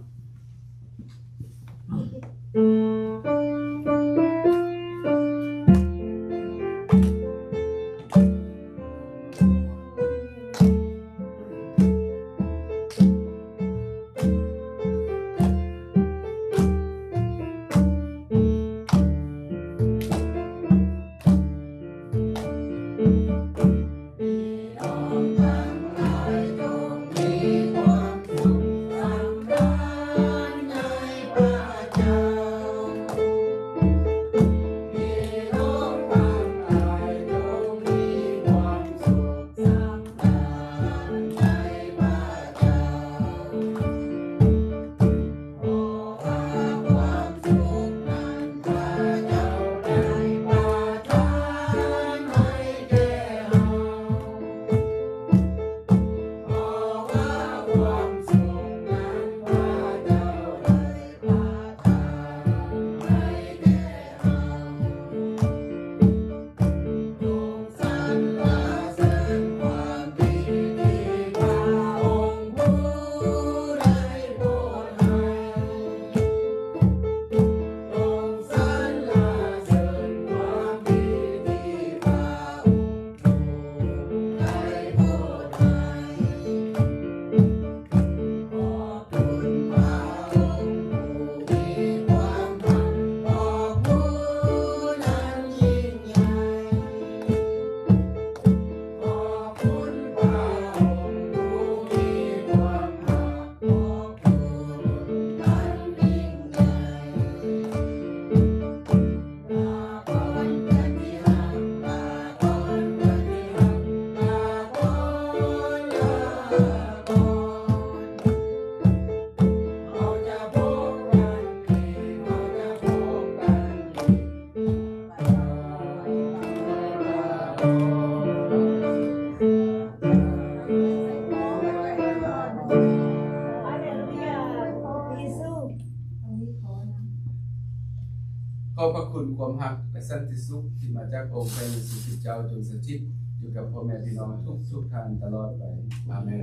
ຂໍພະຄຸນຄວາມຮັກ ແລະ ສັນຕິສຸກ ທີ່ມາຈາກອົງພະເຢຊູຄຣິສເຈົ້າ ຈົ່ງສະຖິດຢູ່ກັບພໍ່ແມ່ພີ່ນ້ອງທຸກໆທ່ານຕະຫຼອດໄປ. ອາເມນ.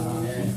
ອາເມນ.